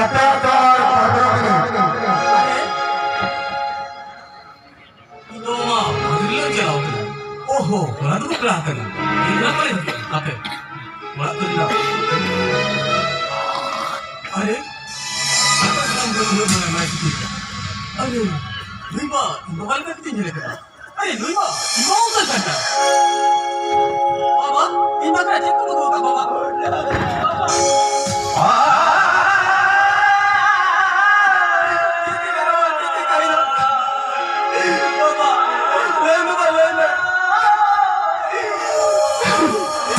ᱟᱯᱮᱭᱟᱜ ᱫᱚ ᱟᱨ ᱯᱚᱱᱨᱚ ᱢᱤᱱᱤᱴ᱾ ᱤᱧ ᱫᱚ ᱢᱟ ᱢᱚᱱᱫᱤᱨ ᱞᱮ ᱪᱟᱞᱟᱣ ᱠᱟᱱᱟ᱾ ᱳᱦᱳ, ᱚᱱᱟ ᱫᱚᱠᱚ ᱯᱮᱲᱟ ᱠᱟᱱᱟ᱾ ᱤᱧ ᱫᱚ ᱵᱟᱹᱧ ᱦᱤᱡᱩᱜᱼᱟ᱾ ᱟᱯᱮ ᱚᱲᱟᱜ ᱠᱚ ᱪᱟᱞᱟᱣ᱾ ᱟᱨᱮ, ᱟᱯᱮ ᱥᱟᱱᱟᱢ ᱠᱚ ᱩᱱᱟᱹᱜ ᱢᱟᱨᱟᱝ ᱢᱟᱭ ᱥᱤᱠᱤᱲ ᱠᱟᱱᱟ᱾ ᱟᱨᱮ, ᱱᱩᱭ ᱢᱟ ᱤᱧ ᱵᱟᱵᱟ ᱞᱮᱠᱟ ᱠᱟᱛᱮᱧ ᱧᱮᱞᱮ ᱠᱟᱱᱟ᱾ ᱟᱨᱮ, ᱱᱩᱭ ᱢᱟ ᱤᱧ ᱵᱟᱵᱟ ᱩᱛᱟᱹᱨ ᱠᱟᱱ ᱛᱟᱭ᱾ ᱵᱟᱵᱟ, ᱤᱧ ᱵᱟᱠᱷᱨᱟ ᱪᱮᱫ ᱠᱚᱢ ᱟᱹᱜᱩ ᱟᱠᱟᱫ ᱵᱟᱵᱟ? ᱵᱟᱵᱟ᱾ ᱵᱟᱵᱟ, ᱞᱟᱹᱭ ᱢᱮ, ᱞᱟᱹᱭ ᱢᱮ᱾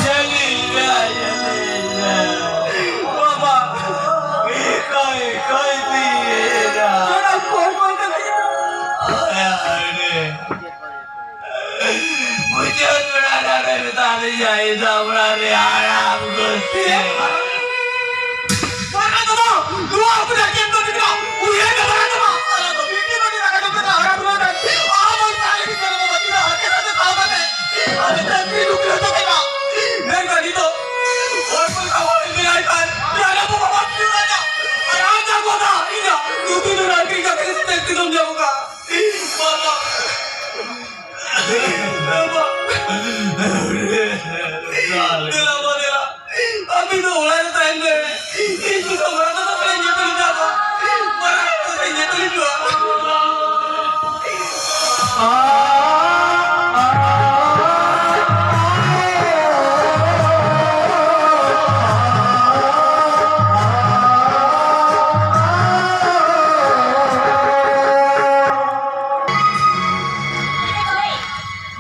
ᱧᱮᱞᱤᱧ ᱢᱮ, ᱧᱮᱞᱤᱧ ᱢᱮ᱾ ᱵᱟᱵᱟ, ᱚᱠᱚᱭ, ᱚᱠᱚᱭ ᱛᱤᱧ ᱮᱨᱟ? ᱚᱲᱟᱜ ᱠᱚ ᱚᱠᱚᱭ ᱠᱟᱱᱟ? ᱟᱨᱮ, ᱢᱩᱪᱟᱹᱫ ᱵᱮᱲᱟ ᱨᱮ ᱢᱮᱛᱟ ᱫᱤᱧᱟ ᱤᱧ ᱫᱚ ᱚᱲᱟᱜ ᱨᱮ ᱦᱟᱲᱟᱢ ᱜᱚᱥᱛᱤ᱾ ᱵᱟᱝᱟ ᱫᱚ ᱵᱟᱝ, ᱱᱚᱣᱟ ᱟᱵᱚ ᱡᱟᱹᱛᱤ ᱫᱚ ᱱᱤᱛᱚᱜ ᱩᱭᱦᱟᱹᱨ ᱜᱮ ᱵᱟᱝᱟ ᱫᱚ ᱵᱟᱝ᱾ ᱟᱞᱟᱝ ᱫᱚ ᱢᱤᱫ ᱫᱤᱱ ᱵᱟᱹᱜᱤ ᱞᱟᱜᱟ ᱫᱚ ᱵᱟᱝ, ᱦᱟᱲᱟᱢ ᱵᱩᱲᱦᱟᱹ ᱫᱚ ᱟᱵᱚ ᱥᱟᱨᱤ ᱜᱤᱫᱽᱨᱟᱹ ᱫᱚ ᱵᱟᱹᱜᱤ ᱞᱟᱜᱟ ᱠᱟᱛᱮ ᱫᱚ ᱵᱟᱝ ᱠᱟᱛᱮ᱾ ᱟᱞᱮ ᱫᱚ ᱪᱮᱫ ᱞᱩᱜᱽᱲᱤ ᱦᱚᱪᱚ ᱠᱮᱫᱟ? ᱢᱮᱱᱠᱷᱟᱱ ᱱᱤᱛᱚᱜ ᱦᱚᱲ ᱠᱚ ᱞᱮᱠᱟ ᱦᱚᱲ ᱢᱮᱱᱟᱭ ᱠᱷᱟᱱ ᱡᱟᱦᱟᱱᱟᱜ ᱠᱚ ᱵᱟᱵᱟ ᱠᱤ ᱨᱟᱡᱟ᱾ ᱟᱨ ᱟᱢ ᱡᱟ ᱠᱚᱫᱟ ᱤᱧᱟᱹᱜ ᱫᱩᱵᱤ ᱫᱚ ᱨᱟᱡᱽ ᱨᱮᱭᱟᱜ ᱠᱤᱥᱛᱮ ᱛᱤᱱᱟᱹᱢ ᱧᱟᱢ ᱠᱟᱜ? ᱵᱟᱵᱟ᱾ ᱵᱟᱵᱟ᱾ ᱫᱮᱞᱟ ᱵᱟᱵᱟ, ᱫᱮᱞᱟ᱾ ᱟᱹᱵᱤᱱ ᱫᱚ ᱚᱲᱟᱜ ᱨᱮ ᱛᱟᱦᱮᱱ ᱵᱮᱱ᱾ ᱤᱧ ᱫᱚ ᱢᱟᱨᱟᱝ ᱫᱟᱫᱟ ᱥᱟᱞᱟᱜ ᱧᱮᱯᱮᱞ ᱤᱧ ᱪᱟᱞᱟᱜᱼᱟ᱾ ᱢᱟᱨᱟᱝ ᱫᱟᱫᱟ ᱥᱟᱞᱟᱜ ᱧᱮᱯᱮᱞ ᱤᱧ ᱪᱟᱞᱟᱜᱼᱟ᱾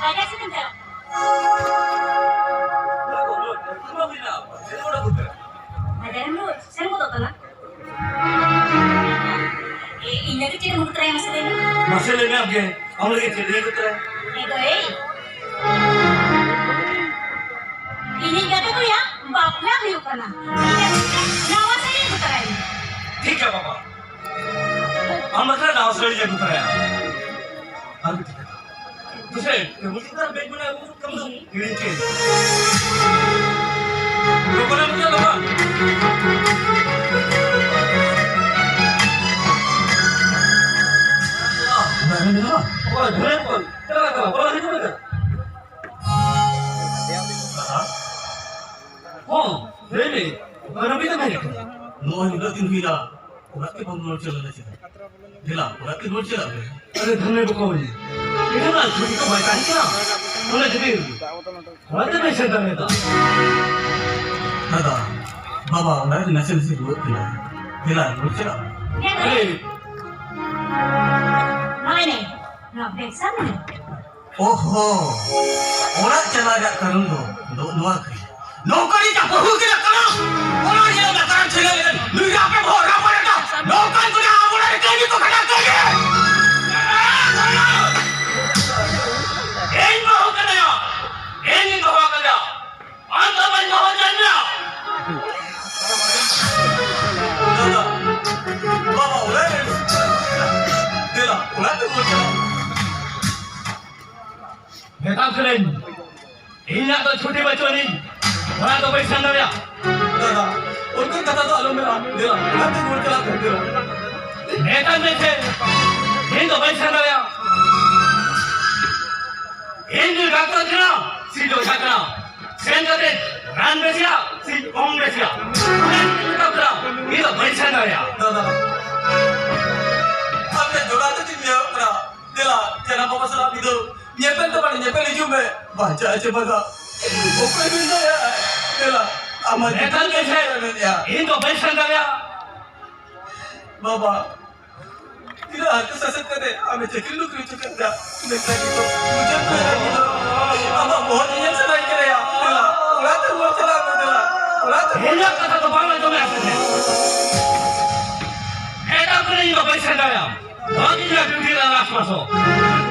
ᱵᱟᱡᱟᱨ ᱥᱮᱫ ᱮᱢ ᱪᱟᱞᱟᱜ ᱵᱟᱡᱟᱨᱮᱢ ᱨᱩᱣᱟᱹᱲ ᱥᱮᱱ ᱜᱚᱫᱚᱜ ᱠᱟᱱᱟ? ᱮ, ᱤᱧ ᱞᱟᱹᱜᱤᱫ ᱪᱮᱫ ᱮᱢ ᱟᱹᱜᱩ ᱛᱚᱨᱟᱭᱟ ᱢᱟᱥᱮ ᱞᱟᱹᱭ ᱢᱮ? ᱢᱟᱥᱮ ᱞᱟᱹᱭ ᱢᱮ ᱟᱢᱜᱮ, ᱟᱢ ᱞᱟᱹᱜᱤᱫ ᱪᱮᱫ ᱤᱧ ᱟᱹᱜᱩ ᱛᱚᱨᱟᱭᱟ? ᱮ ᱜᱟᱹᱭ, ᱤᱧᱤᱡ ᱜᱟᱛᱮ ᱠᱩᱲᱤᱭᱟᱜ ᱵᱟᱯᱞᱟ ᱦᱩᱭᱩᱜ ᱠᱟᱱᱟ᱾ ᱱᱟᱣᱟ ᱥᱟᱹᱲᱤ ᱟᱹᱜᱩ ᱛᱚᱨᱟᱭ ᱢᱮ᱾ ᱴᱷᱤᱠ ᱜᱮᱭᱟ ᱵᱟᱵᱟ, ᱟᱢ ᱵᱟᱠᱷᱨᱟ ᱱᱟᱣᱟ ᱥᱟᱹᱲᱤ ᱟᱹᱜᱩ ᱛᱚᱨᱟᱭᱟ᱾ ᱟᱨ ᱢᱤᱫᱴᱤᱡ ᱠᱟᱛᱷᱟ, ᱫᱩᱥᱨᱟ ᱴᱮᱵᱩᱞ ᱪᱮᱛᱟᱱ ᱨᱮ ᱵᱮᱜᱽ ᱢᱮᱱᱟᱜᱼᱟ, ᱟᱹᱜᱩ ᱠᱟᱢ ᱫᱚ ᱦᱤᱲᱤᱧ ᱠᱮᱫ᱾ ᱞᱚᱜᱚᱱ ᱮᱢ ᱪᱟᱞᱟᱜᱼᱟ᱾ ᱚᱠᱚᱭ ᱫᱷᱚᱨᱮ ᱠᱚ? ᱪᱟᱞᱟᱜ ᱠᱟᱱᱟ, ᱵᱚᱞᱚ ᱦᱤᱡᱩᱜ ᱢᱮ᱾ ᱦᱚᱸ, ᱞᱟᱹᱭ ᱢᱮ, ᱚᱠᱟᱨᱮ ᱵᱤᱱ ᱛᱟᱦᱮᱸ ᱠᱟᱱᱟ? ᱱᱚᱜᱼᱚᱭ ᱩᱱᱟᱹᱜ ᱫᱤᱱ ᱦᱩᱭᱱᱟ, ᱚᱲᱟᱜ ᱜᱮ ᱵᱟᱢ ᱨᱩᱣᱟᱹᱲ ᱪᱟᱞᱟᱣ ᱞᱮᱱᱟ ᱪᱮᱫᱟᱜ? ᱫᱮᱞᱟ, ᱚᱲᱟᱜ ᱜᱮ ᱨᱩᱣᱟᱹᱲ ᱪᱟᱞᱟᱜ ᱢᱮ᱾ ᱟᱨᱮ ᱫᱷᱟᱱᱮ ᱵᱚᱠᱚᱧ, ᱮᱱᱟᱱ ᱟᱡ ᱪᱷᱩᱴᱤ ᱠᱚ ᱵᱟᱭ ᱛᱟᱦᱮᱸ ᱠᱟᱱᱟ? ᱚᱱᱟ ᱠᱷᱟᱹᱛᱤᱨ ᱚᱲᱟᱜ ᱛᱮ ᱵᱟᱭ ᱥᱮᱱ ᱫᱟᱲᱮᱭᱟᱫᱟ᱾ ᱫᱟᱫᱟ, ᱵᱟᱵᱟ ᱚᱲᱟᱜ ᱨᱮ ᱱᱟᱥᱮ ᱱᱟᱥᱮ ᱨᱩᱣᱟᱹᱜ ᱠᱟᱱᱟ᱾ ᱫᱮᱞᱟ, ᱨᱩᱣᱟᱹᱲ ᱪᱟᱞᱟᱜ ᱢᱮ᱾ ᱟᱨᱮ, ᱱᱚᱜᱼᱚᱭ ᱱᱮ, ᱱᱚᱣᱟ ᱵᱮᱵᱽᱥᱟ ᱢᱮ᱾ ᱚᱦᱚ, ᱚᱲᱟᱜ ᱪᱟᱞᱟᱣ ᱨᱮᱭᱟᱜ ᱠᱟᱨᱚᱱ ᱫᱚ ᱱᱚᱜᱼᱚ ᱱᱚᱣᱟ ᱠᱟᱱᱟ᱾ ᱱᱚᱝᱠᱟᱱᱤᱡ ᱵᱟᱹᱦᱩ ᱠᱤᱱ ᱟᱠᱟᱱᱟ, ᱚᱱᱟ ᱧᱮᱞ ᱢᱮ ᱠᱟᱨᱟᱢ ᱪᱷᱤᱲᱟᱹᱣ ᱞᱮᱠᱟᱱ ᱱᱩᱭ ᱫᱚ ᱟᱯᱮ ᱵᱚᱦᱚᱜ ᱨᱟᱯᱟᱜ ᱮᱫᱟ᱾ ᱱᱚᱝᱠᱟᱱ ᱠᱚᱫᱚ ᱟᱵᱚ ᱚᱲᱟᱜ ᱨᱮ ᱠᱟᱹᱢᱤ ᱠᱚ ᱠᱷᱟᱴᱟᱣ ᱠᱚᱜᱮ᱾ ᱤᱧ ᱵᱟᱹᱦᱩ ᱠᱟᱱᱟᱭᱟ, ᱤᱧ ᱢᱮᱛᱟᱢ ᱠᱟᱹᱱᱟᱹᱧ, ᱤᱧᱟᱹᱜ ᱫᱚ ᱪᱷᱩᱴᱤ ᱵᱟᱹᱪᱩᱜ ᱟᱹᱱᱤᱡ, ᱚᱲᱟᱜ ᱫᱚ ᱵᱟᱹᱧ ᱥᱮᱱ ᱫᱟᱲᱮᱭᱟᱜᱼᱟ᱾ ᱫᱟᱫᱟ, ᱚᱱᱠᱟᱱ ᱠᱟᱛᱷᱟ ᱫᱚ ᱟᱞᱚᱢ ᱢᱮᱱᱟ᱾ ᱫᱮᱞᱟ, ᱚᱲᱟᱜ ᱛᱮ ᱨᱩᱣᱟᱹᱲ ᱪᱟᱞᱟᱜ ᱢᱮ, ᱫᱮᱞᱟ᱾ ᱢᱮᱛᱟᱧ ᱢᱮ ᱥᱮ, ᱤᱧ ᱫᱚ ᱵᱟᱹᱧ ᱥᱮᱱ ᱫᱟᱲᱮᱭᱟᱜᱼᱟ᱾ ᱤᱧ ᱫᱚ ᱰᱟᱠᱛᱟᱨ ᱠᱟᱱᱟ, ᱥᱮ ᱚᱡᱷᱟ ᱠᱟᱱᱟ? ᱥᱮᱱ ᱠᱟᱛᱮ ᱨᱟᱱ ᱵᱮᱥᱤᱭᱟ, ᱥᱮ ᱚᱝ ᱵᱮᱥᱤᱭᱟ? ᱚᱱᱟ ᱜᱮ ᱢᱮᱛᱟᱢ ᱠᱟᱱᱟ, ᱤᱧ ᱫᱚ ᱵᱟᱹᱧ ᱥᱮᱱ ᱫᱟᱲᱮᱭᱟᱜᱼᱟ᱾ ᱫᱟᱫᱟ, ᱟᱯᱮ ᱡᱚᱲᱟ ᱛᱮ ᱪᱮᱫ ᱧᱮᱞᱚᱜ ᱠᱟᱱᱟ? ᱫᱮᱞᱟ, ᱡᱟᱱᱟᱢ ᱵᱟᱵᱟ ᱥᱟᱞᱟᱜ ᱢᱤᱫ ᱫᱷᱟᱣ ᱧᱮᱯᱮᱞ ᱫᱚ ᱵᱟᱝ, ᱧᱮᱯᱮᱞ ᱦᱤᱡᱩᱜ ᱢᱮ᱾ ᱵᱟᱧᱪᱟᱜ ᱟᱪᱮ ᱵᱟᱝᱟ? ᱚᱠᱚᱭ ᱵᱤᱱ ᱫᱚᱭᱟ? ᱫᱮᱞᱟ, ᱟᱢᱟᱜ ᱢᱮᱛᱟᱧ ᱢᱮ ᱥᱮ, ᱢᱮᱱᱮᱫᱼᱟ᱾ ᱤᱧ ᱫᱚ ᱵᱟᱹᱧ ᱥᱮᱱ ᱫᱟᱲᱮᱭᱟᱜᱼᱟ᱾ ᱵᱟᱵᱟ, ᱛᱤᱱᱟᱹᱜ ᱦᱟᱨᱠᱮᱛ ᱥᱟᱥᱮᱛ ᱠᱟᱛᱮ ᱟᱢᱮ ᱪᱟᱹᱠᱨᱤ ᱱᱚᱠᱨᱤ ᱦᱚᱪᱚ ᱠᱮᱫ ᱢᱮᱭᱟ᱾ ᱢᱮᱱᱠᱷᱟᱱ ᱱᱤᱛᱚᱜ ᱢᱩᱪᱟᱹᱫ ᱨᱮ ᱟᱢ ᱫᱚ ᱟᱢᱟᱜ ᱵᱚᱦᱚᱜ ᱧᱮᱧᱮᱞ ᱥᱟᱱᱟᱭᱮᱫ ᱠᱟᱱᱟ᱾ ᱫᱮᱞᱟ, ᱚᱲᱟᱜ ᱛᱮ ᱨᱩᱣᱟᱹᱲ ᱪᱟᱞᱟᱜ ᱢᱮ, ᱫᱮᱞᱟ᱾ ᱚᱲᱟᱜ ᱛᱮ ᱤᱧᱟᱹᱜ ᱠᱟᱛᱷᱟ ᱫᱚ ᱵᱟᱝ ᱟᱸᱡᱚᱢᱮᱫᱼᱟ ᱥᱮ ᱪᱮᱫ? ᱮᱴᱟᱜ ᱠᱚᱨᱮ ᱤᱧ ᱫᱚ ᱵᱟᱹᱧ ᱥᱮᱱ ᱫᱟᱲᱮᱭᱟᱜᱼᱟ᱾ ᱱᱚᱣᱟ ᱜᱮ ᱤᱧᱟᱹᱜ ᱰᱤᱭᱩᱴᱤ ᱨᱮᱱᱟᱜ ᱞᱟᱥ ᱯᱟᱥᱚ᱾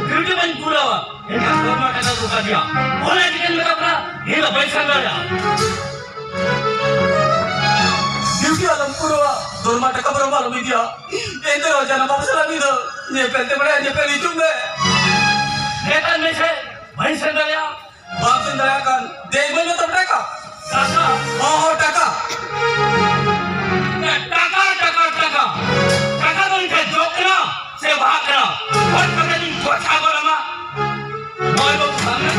ᱰᱤᱭᱩᱴᱤ ᱵᱟᱹᱧ ᱯᱩᱨᱟᱹᱣᱟ, ᱮᱱᱠᱷᱟᱱ ᱫᱚᱨᱢᱟ ᱴᱟᱠᱟ ᱫᱚ ᱠᱟᱡᱮᱭᱟ᱾ ᱚᱱᱟ ᱪᱤᱠᱟᱹᱧ ᱢᱮᱛᱟ ᱯᱮᱭᱟ, ᱤᱧ ᱫᱚ ᱵᱟᱹᱧ ᱥᱮᱱ ᱫᱟᱲᱮᱭᱟᱜᱼᱟ᱾ ᱰᱤᱭᱩᱴᱤ ᱟᱞᱚᱢ ᱯᱩᱨᱟᱹᱣᱟ, ᱫᱚᱨᱢᱟ ᱴᱟᱠᱟ ᱵᱚᱨᱚᱢ ᱟᱞᱚᱢ ᱤᱫᱤᱭᱟ᱾ ᱮᱱᱛᱮ ᱨᱮᱦᱚᱸ ᱡᱟᱱᱟᱢ ᱵᱟᱵᱟ ᱥᱟᱞᱟᱜ ᱢᱤᱫ ᱫᱷᱟᱣ ᱧᱮᱯᱮᱞ ᱛᱮ ᱵᱟᱲᱟᱭᱟ, ᱧᱮᱯᱮᱞ ᱦᱤᱡᱩᱜ ᱢᱮ᱾ ᱢᱮᱛᱟᱧ ᱢᱮ ᱥᱮ, ᱵᱟᱹᱧ ᱥᱮᱱ ᱫᱟᱲᱮᱭᱟᱜᱼᱟ᱾ ᱵᱟᱢ ᱥᱮᱱ ᱫᱟᱲᱮᱭᱟᱜ ᱠᱷᱟᱱ ᱫᱮᱡ ᱢᱮ ᱢᱮᱛᱟᱢ ᱴᱟᱠᱟ᱾ ᱴᱟᱠᱟ? ᱦᱚᱸ, ᱦᱚᱸ, ᱴᱟᱠᱟ᱾ ᱴᱟᱠᱟ, ᱴᱟᱠᱟ, ᱴᱟᱠᱟ᱾ ᱴᱟᱠᱟ ᱫᱚ ᱤᱧ ᱴᱷᱮᱱ ᱡᱚᱜ ᱠᱟᱱᱟ ᱥᱮ ᱵᱟᱦᱟᱜ ᱠᱟᱱᱟ? ᱦᱚᱲ ᱴᱟᱠᱟ ᱫᱚᱧ ᱜᱚᱪᱷᱟ ᱜᱚᱫ ᱟᱢᱟ᱾ ᱱᱚᱜᱼᱚᱭ ᱵᱟᱹᱵᱩ, ᱥᱟᱵ ᱢᱮ᱾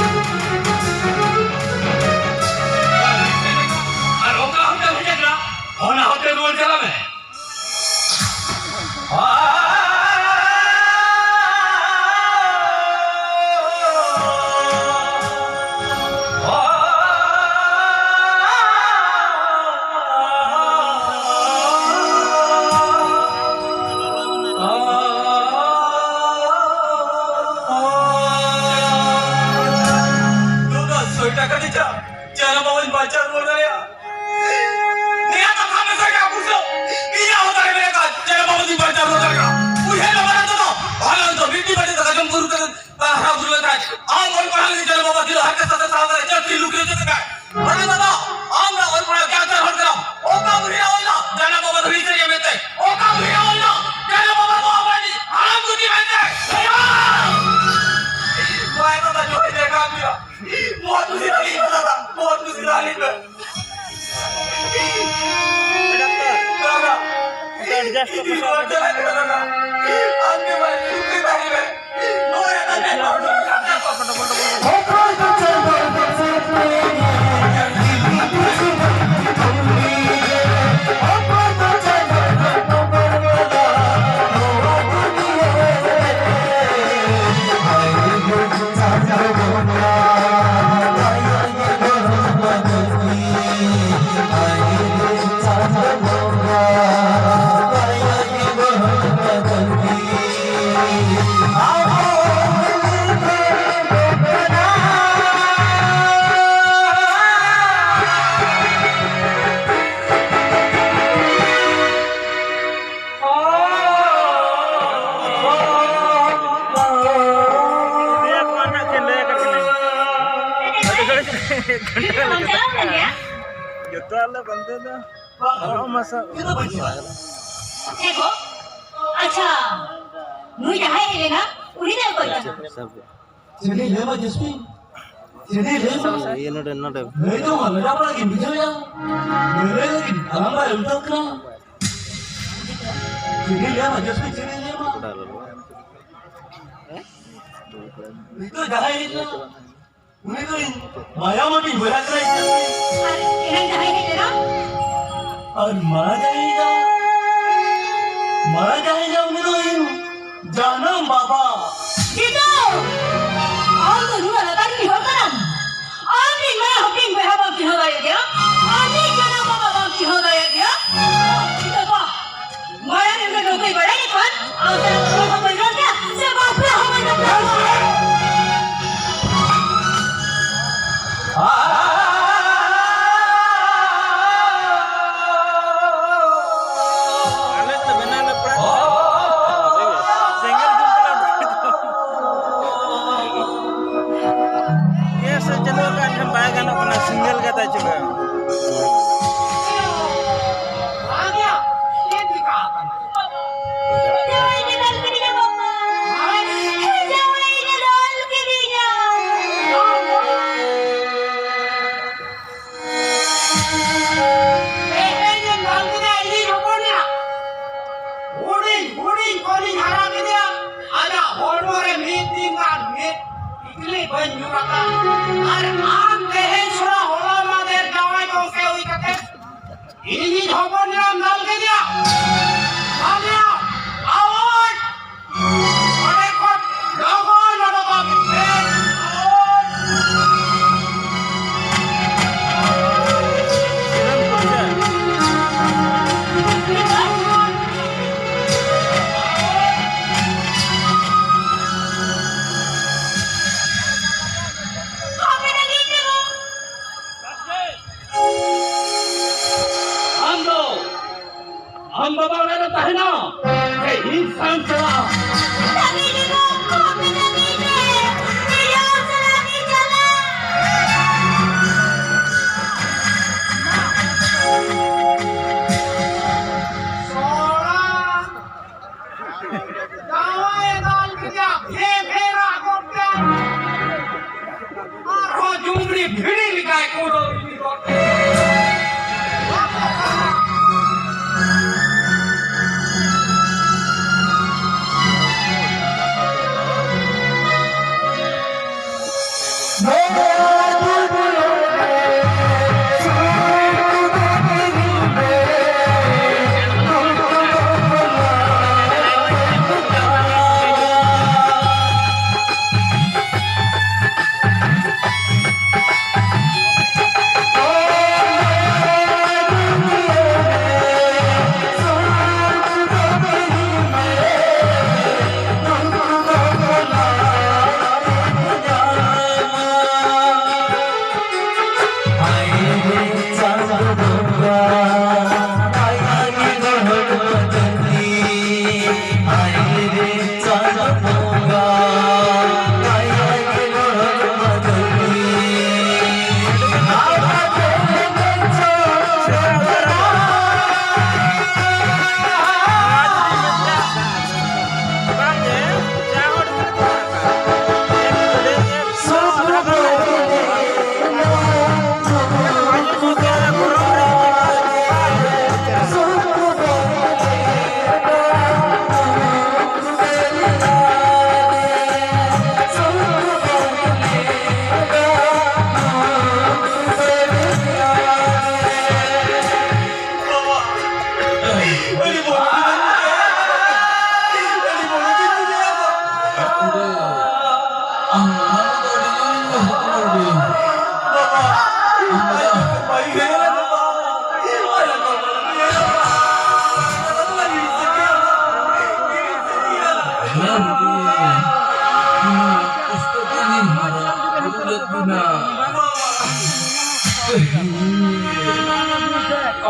ᱟᱨ ᱚᱠᱟ ᱦᱚᱨᱛᱮ ᱦᱮᱡ ᱟᱠᱟᱱᱟ, ᱚᱱᱟ ᱦᱚᱨᱛᱮ ᱨᱩᱣᱟᱹᱲ ᱪᱟᱞᱟᱜ ᱢᱮ᱾ ᱱᱚᱣᱟ ᱥᱚᱭ ᱴᱟᱠᱟ ᱛᱮ ᱪᱟ, ᱪᱟᱨᱟ ᱵᱟᱵᱟᱧ ᱵᱟᱧᱪᱟᱣ ᱨᱩᱣᱟᱹᱲ ᱫᱟᱲᱮᱭᱟᱜᱼᱟ᱾ ᱱᱤᱭᱟᱹ ᱠᱟᱛᱷᱟ ᱢᱮᱥᱟ ᱜᱮ ᱟᱵᱚ ᱥᱮ ᱤᱧᱟᱹᱜ ᱦᱚᱸ ᱫᱟᱲᱮ ᱢᱮᱱᱟᱜ ᱠᱷᱟᱱ ᱪᱟᱨᱟ ᱵᱟᱵᱟᱧ ᱵᱟᱧᱪᱟᱣ ᱨᱩᱣᱟᱹᱲ ᱫᱟᱲᱮᱭᱟᱜᱼᱟ᱾ ᱩᱭᱦᱟᱹᱨ ᱵᱟᱵᱟ ᱨᱮ ᱫᱚ ᱟᱞᱟᱝ ᱫᱚ ᱢᱤᱫ ᱵᱟᱴᱤ ᱫᱟᱠᱟ ᱡᱚᱢ ᱵᱩᱨᱩ ᱠᱟᱛᱮ ᱦᱟᱨᱟ ᱵᱩᱨᱩ ᱞᱮᱱᱠᱷᱟᱱ ᱟᱢ ᱚᱞ ᱯᱟᱲᱦᱟᱣ ᱞᱟᱹᱜᱤᱫ ᱪᱟᱨᱟ ᱵᱟᱵᱟ ᱛᱤᱱᱟᱹᱜ ᱦᱟᱨᱠᱮᱛ ᱥᱟᱥᱮᱛ ᱥᱟᱦᱟᱣ ᱠᱟᱛᱮ ᱪᱟᱹᱠᱨᱤ ᱱᱩᱠᱨᱤ ᱦᱚᱪᱚ ᱠᱮᱫ ᱢᱮᱭᱟ᱾ ᱵᱟᱝᱟ ᱫᱟᱫᱟ, ᱟᱢ ᱫᱚ ᱚᱞ ᱯᱟᱲᱦᱟᱣ ᱰᱟᱠᱛᱟᱨ ᱦᱚᱲ ᱠᱟᱱᱟᱢ᱾ ᱚᱠᱟ ᱵᱩᱲᱦᱤ ᱚᱞ ᱫᱚ ᱡᱟᱱᱟ ᱵᱟᱵᱟ ᱫᱷᱩᱲᱤ ᱪᱮᱫ ᱢᱮᱱᱛᱮ? ᱚᱠᱟ ᱵᱩᱲᱦᱤ ᱚᱞ ᱫᱚ ᱡᱟᱱᱟ ᱵᱟᱵᱟ ᱫᱚ ᱟᱵᱚ ᱨᱤᱱᱤᱡ ᱦᱟᱲᱟᱢ ᱜᱩᱛᱤ ᱢᱮᱱᱛᱮ? ᱵᱟᱭ ᱫᱟᱫᱟ, ᱡᱚᱦᱟᱨ ᱜᱮ᱾ ᱡᱚᱛᱚ ᱟᱞᱮ ᱵᱟᱸᱫᱮ ᱫᱚ᱾ ᱚ, ᱢᱟᱥᱟ᱾ ᱪᱮᱫ ᱠᱚ? ᱟᱪᱪᱷᱟ, ᱱᱩᱭ ᱡᱟᱦᱟᱸᱭ ᱦᱮᱡ ᱞᱮᱱᱟ, ᱩᱱᱤ ᱫᱚ ᱚᱠᱚᱭ ᱠᱟᱱᱟ? ᱪᱮᱫ ᱤᱧ ᱞᱟᱹᱭ ᱟᱢᱟ, ᱡᱟᱥᱢᱤᱱ? ᱪᱮᱫ ᱤᱧ ᱞᱟᱹᱭ ᱟᱢᱟ? ᱤᱭᱟᱹ, ᱱᱚᱰᱮ, ᱱᱚᱰᱮ᱾ ᱞᱟᱹᱭ ᱫᱚ ᱵᱟᱝ, ᱞᱟᱡᱟᱣ ᱯᱟᱲᱟ ᱜᱮᱧ ᱵᱩᱡᱷᱟᱹᱣᱮᱫᱼᱟ᱾ ᱞᱟᱹᱞᱟᱹᱭ ᱞᱟᱹᱜᱤᱫ ᱟᱞᱟᱝ ᱵᱟᱭ ᱩᱞᱴᱟᱹᱣ ᱠᱟᱱᱟ᱾ ᱪᱮᱫ ᱤᱧ ᱞᱟᱹᱭ ᱟᱢᱟ, ᱡᱟᱥᱢᱤᱱ, ᱪᱮᱫ ᱤᱧ ᱞᱟᱹᱭ ᱟᱢᱟ? ᱱᱤᱛᱚᱜ ᱡᱟᱦᱟᱸᱭ ᱦᱮᱡ ᱮᱱᱟ, ᱩᱱᱤ ᱫᱚ ᱤᱧ ᱢᱟᱭᱟ ᱢᱟᱹᱴᱤᱧ ᱵᱚᱭᱦᱟ ᱠᱟᱱᱟᱭ᱾ ᱟᱨ ᱮᱱᱟᱝ ᱡᱟᱦᱟᱸᱭ ᱦᱮᱡ ᱞᱮᱱᱟ? ᱟᱨ ᱢᱟᱲᱟᱝ ᱡᱟᱦᱟᱸᱭ ᱦᱮᱡ ᱮᱱᱟ? ᱢᱟᱲᱟᱝ ᱡᱟᱦᱟᱸᱭ ᱦᱮᱡ ᱮᱱᱟ, ᱩᱱᱤ ᱫᱚ ᱤᱧ ᱡᱟᱱᱟᱢ ᱵᱟᱵᱟ᱾ ᱡᱤᱛᱩ! ᱟᱢ ᱫᱚ ᱱᱩᱱᱟᱹᱜ ᱞᱟᱛᱟᱨ ᱨᱤᱱᱤᱡ ᱦᱚᱲ ᱠᱟᱱᱟᱢ? ᱟᱢ ᱨᱤᱱ ᱢᱟᱭᱟ ᱦᱚᱯᱚᱱ ᱵᱚᱭᱦᱟ ᱵᱟᱢ ᱪᱤᱱᱦᱟᱹᱣ ᱫᱟᱲᱮᱭᱟᱜ ᱜᱮᱭᱟ? ᱟᱢ ᱨᱤᱱ ᱡᱟᱱᱟᱢ ᱵᱟᱵᱟ ᱵᱟᱢ ᱪᱤᱱᱦᱟᱹᱣ ᱫᱟᱲᱮᱭᱟᱜ ᱜᱮᱭᱟ? ᱡᱤᱛᱩ ᱵᱟ! ᱢᱟᱭᱟ ᱨᱮᱱ ᱫᱚ ᱱᱚᱝᱠᱟᱭ ᱵᱟᱲᱟᱭ ᱠᱷᱟᱱ, ᱟᱢ ᱥᱟᱞᱟᱜ ᱵᱟᱯᱞᱟ ᱦᱚᱸ ᱵᱟᱹᱧ ᱨᱚᱲ ᱠᱮᱭᱟ, ᱥᱮ ᱵᱟᱯᱞᱟ ᱦᱚᱸ ᱵᱟᱹᱧ ᱨᱚᱲ ᱠᱮᱭᱟ᱾ ᱟᱞᱮ ᱫᱚ ᱵᱮᱱᱟᱣ ᱞᱮ ᱯᱟᱲᱟᱜ ᱠᱟᱱᱟ᱾ ᱥᱮᱸᱜᱮᱞ ᱫᱩᱞ ᱛᱮᱞᱮ ᱩᱰᱩᱠ ᱠᱮᱫᱟ᱾ ᱜᱮᱥ ᱮ ᱪᱟᱹᱞᱩ ᱟᱠᱟᱫ ᱠᱷᱟᱱ ᱵᱟᱭ ᱜᱟᱱᱚᱜ ᱠᱟᱱᱟ, ᱥᱮᱸᱜᱮᱞ ᱜᱮ ᱛᱟᱭ ᱪᱟᱹᱞᱩ᱾ ᱵᱟᱹᱧ ᱧᱩ ᱟᱠᱟᱫ᱾ ᱟᱨ ᱟᱢ ᱛᱮᱦᱮᱧ ᱥᱚᱲᱟ ᱦᱚᱞᱟ ᱢᱟᱫᱷᱮᱨ ᱡᱟᱶᱟᱭ ᱜᱚᱢᱠᱮ ᱦᱩᱭ ᱠᱟᱛᱮ ᱤᱧᱤᱡ ᱦᱚᱯᱚᱱ ᱮᱨᱟᱢ ᱫᱟᱞ ᱠᱮᱫᱮᱭᱟ᱾ ᱫᱟᱞ ᱮᱭᱟ᱾ ᱟᱣᱟᱡᱽ! ᱚᱸᱰᱮ ᱠᱷᱚᱱ ᱞᱚᱜᱚᱱ ᱚᱰᱚᱠᱚᱜ ᱢᱮ᱾ ᱟᱢ ᱫᱚ, ᱟᱢ ᱵᱟᱵᱟ ᱚᱲᱟᱜ ᱨᱮ ᱛᱟᱦᱮᱱᱟ, ᱥᱮ ᱤᱧ ᱥᱟᱶ ᱪᱟᱞᱟᱜᱼᱟ? ᱵᱟᱹᱜᱤ ᱞᱮᱠᱟ ᱠᱚ ᱢᱮᱱᱟ ᱱᱤᱡᱮ, ᱤᱧ ᱥᱟᱞᱟᱜ ᱜᱮ ᱪᱟᱞᱟᱜ᱾ ᱥᱚᱲᱟ᱾ ᱡᱟᱶᱟᱭ ᱫᱟᱞ ᱠᱮᱫᱮᱭᱟ, ᱯᱷᱮ ᱯᱷᱮ ᱨᱟᱜ ᱜᱚᱫ ᱠᱮᱫ᱾ ᱟᱨᱦᱚᱸ ᱡᱩᱢᱲᱤ ᱵᱷᱤᱲᱤ ᱞᱮᱠᱟᱭ ᱠᱩᱰᱟᱹᱣ ᱤᱫᱤ ᱜᱚᱫ ᱠᱮᱫ᱾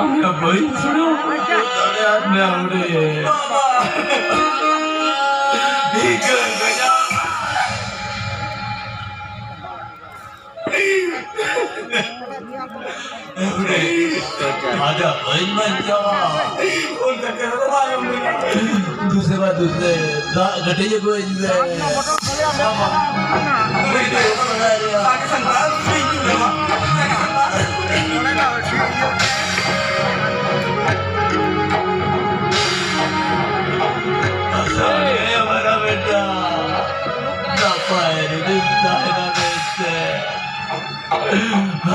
ᱚᱱᱟ ᱵᱟᱹᱧ ᱪᱷᱩᱰᱟᱹᱣ ᱫᱟᱲᱮᱭᱟᱜ ᱢᱮ ᱚᱸᱰᱮ᱾ ᱤᱠᱟᱹ ᱠᱟᱡᱟ᱾ ᱟᱫᱚ ᱵᱟᱹᱧ ᱵᱟᱧᱪᱟᱣᱟ᱾ ᱫᱩᱥᱮ ᱵᱟ ᱫᱩᱥᱮ, ᱫᱟᱜ ᱠᱟᱹᱴᱤᱡ ᱟᱹᱜᱩ ᱟᱹᱧ ᱢᱮ᱾ ᱟᱥᱟ ᱜᱮ ᱢᱟᱨᱟ ᱵᱮᱴᱟ, ᱱᱟᱯᱟᱭ ᱨᱮᱜᱮᱢ ᱛᱟᱦᱮᱱᱟ ᱢᱮᱱᱛᱮ᱾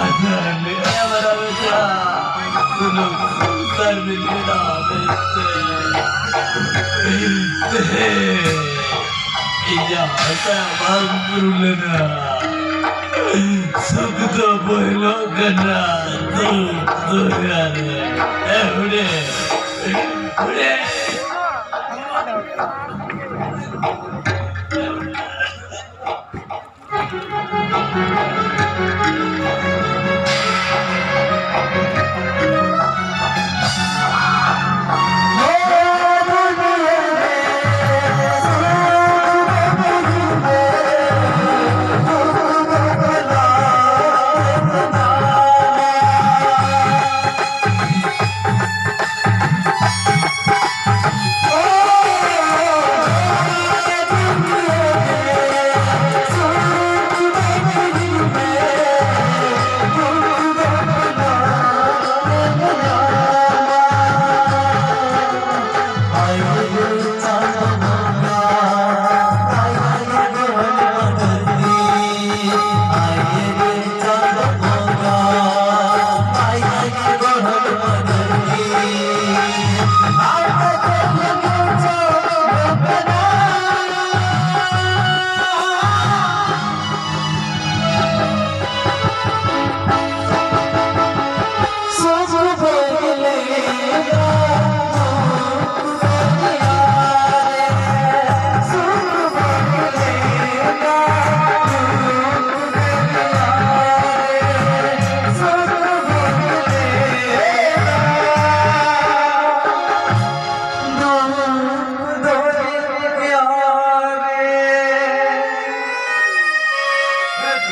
ᱟᱥᱟ ᱜᱮ ᱢᱟᱨᱟ ᱵᱮᱴᱟ, ᱥᱩᱞᱩᱠ ᱥᱚᱝᱥᱟᱨ ᱵᱤᱱ ᱵᱮᱱᱟᱣ ᱢᱮᱱᱛᱮ᱾ ᱛᱮᱦᱮᱧ ᱤᱧᱟᱹᱜ ᱟᱥᱟ ᱵᱟᱝ ᱯᱩᱨᱩᱱ ᱞᱮᱱᱟ᱾ ᱥᱩᱠ ᱫᱚ ᱵᱚᱦᱮᱞᱚᱜ ᱠᱟᱱᱟ, ᱫᱩᱠ ᱫᱚ ᱦᱮᱱᱟᱜ᱾ ᱮ ᱦᱩᱰᱤᱧ, ᱦᱩᱰᱤᱧ᱾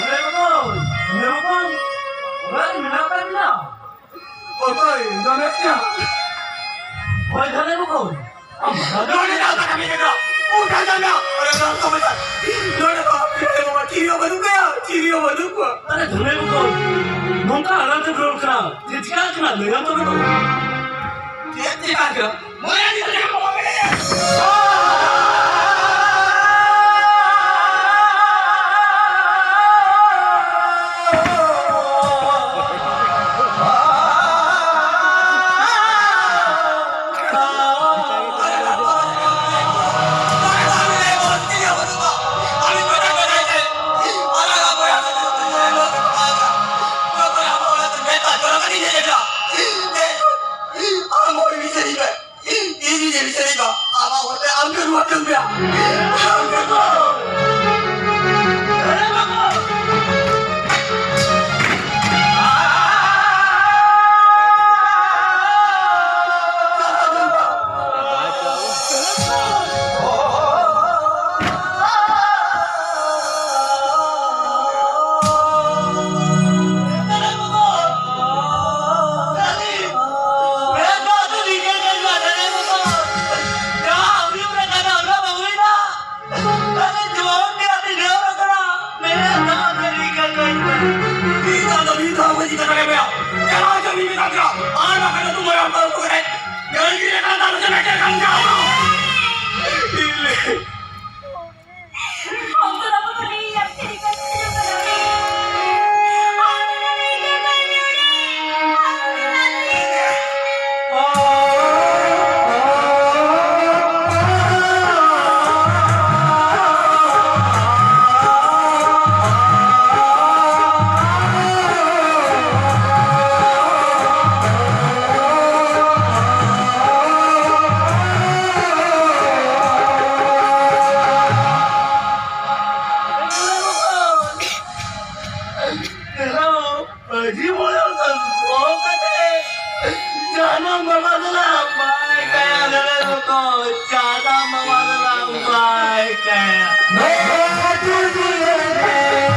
ᱮ ᱵᱟᱵᱟ, ᱮ ᱵᱟᱵᱟ, ᱚᱲᱟᱜ ᱨᱮ ᱢᱮᱱᱟᱜ ᱟᱠᱟᱫ ᱵᱤᱱᱟ? ᱚᱠᱚᱭ? ᱫᱚᱢᱮ ᱠᱟᱱᱟ᱾ ᱦᱳᱭ, ᱫᱷᱟᱨᱮ ᱵᱟᱵᱟ᱾ ᱟᱢ ᱱᱚᱰᱮ ᱫᱚ ᱠᱟᱹᱢᱤ ᱠᱟᱱᱟ᱾ ᱩᱱᱠᱟ ᱡᱟᱸᱜᱟ᱾ ᱚᱸᱰᱮ ᱫᱚ ᱟᱢ ᱫᱚ ᱵᱟᱪᱟ᱾ ᱱᱚᱰᱮ ᱫᱚ ᱟᱯᱮ ᱨᱮᱱ ᱵᱟᱵᱟ ᱪᱤᱞᱤ ᱦᱚᱸ ᱵᱟᱹᱱᱩᱜ ᱠᱚᱣᱟ, ᱪᱤᱞᱤ ᱦᱚᱸ ᱵᱟᱹᱱᱩᱜ ᱠᱚᱣᱟ᱾ ᱟᱨᱮ ᱫᱷᱟᱨᱮ ᱵᱟᱵᱟ, ᱱᱚᱝᱠᱟ ᱟᱲᱟᱝ ᱛᱮᱢ ᱨᱚᱲ ᱠᱟᱱᱟ᱾ ᱪᱮᱫ ᱪᱤᱠᱟᱹ ᱠᱟᱱᱟ? ᱞᱟᱹᱭᱟᱢ ᱛᱚᱵᱮ ᱛᱚ᱾ ᱪᱮᱫ ᱪᱤᱠᱟᱹ ᱠᱟᱱᱟ? ᱤᱧ ᱡᱩᱫᱤ ᱵᱤᱪᱟᱹᱨᱤᱧ ᱢᱮ, ᱟᱢᱟᱜ ᱦᱚᱲ ᱛᱮ ᱟᱢ ᱜᱮ ᱨᱩᱣᱟᱹᱲ ᱦᱚᱪᱚ ᱢᱮᱭᱟ᱾ ᱟᱢ ᱜᱮ ᱨᱩᱣᱟᱹᱲ᱾ ᱢᱟᱹᱡᱷᱤ ᱢᱚᱬᱮ ᱦᱚᱲ ᱫᱚ ᱫᱚᱦᱚ ᱠᱟᱛᱮ ᱡᱟᱱᱟᱢ ᱵᱟᱵᱟ ᱫᱚᱞᱟᱝ ᱵᱟᱭ ᱠᱟᱭᱟ, ᱞᱟᱹᱲᱦᱟᱹᱭ ᱵᱚᱠᱚ, ᱡᱟᱱᱟᱢ ᱵᱟᱵᱟ ᱫᱚᱞᱟᱝ ᱵᱟᱭ ᱠᱟᱭᱟ᱾ ᱱᱚᱣᱟ ᱟᱹᱛᱩ ᱫᱩᱞᱟᱹᱲ ᱨᱮ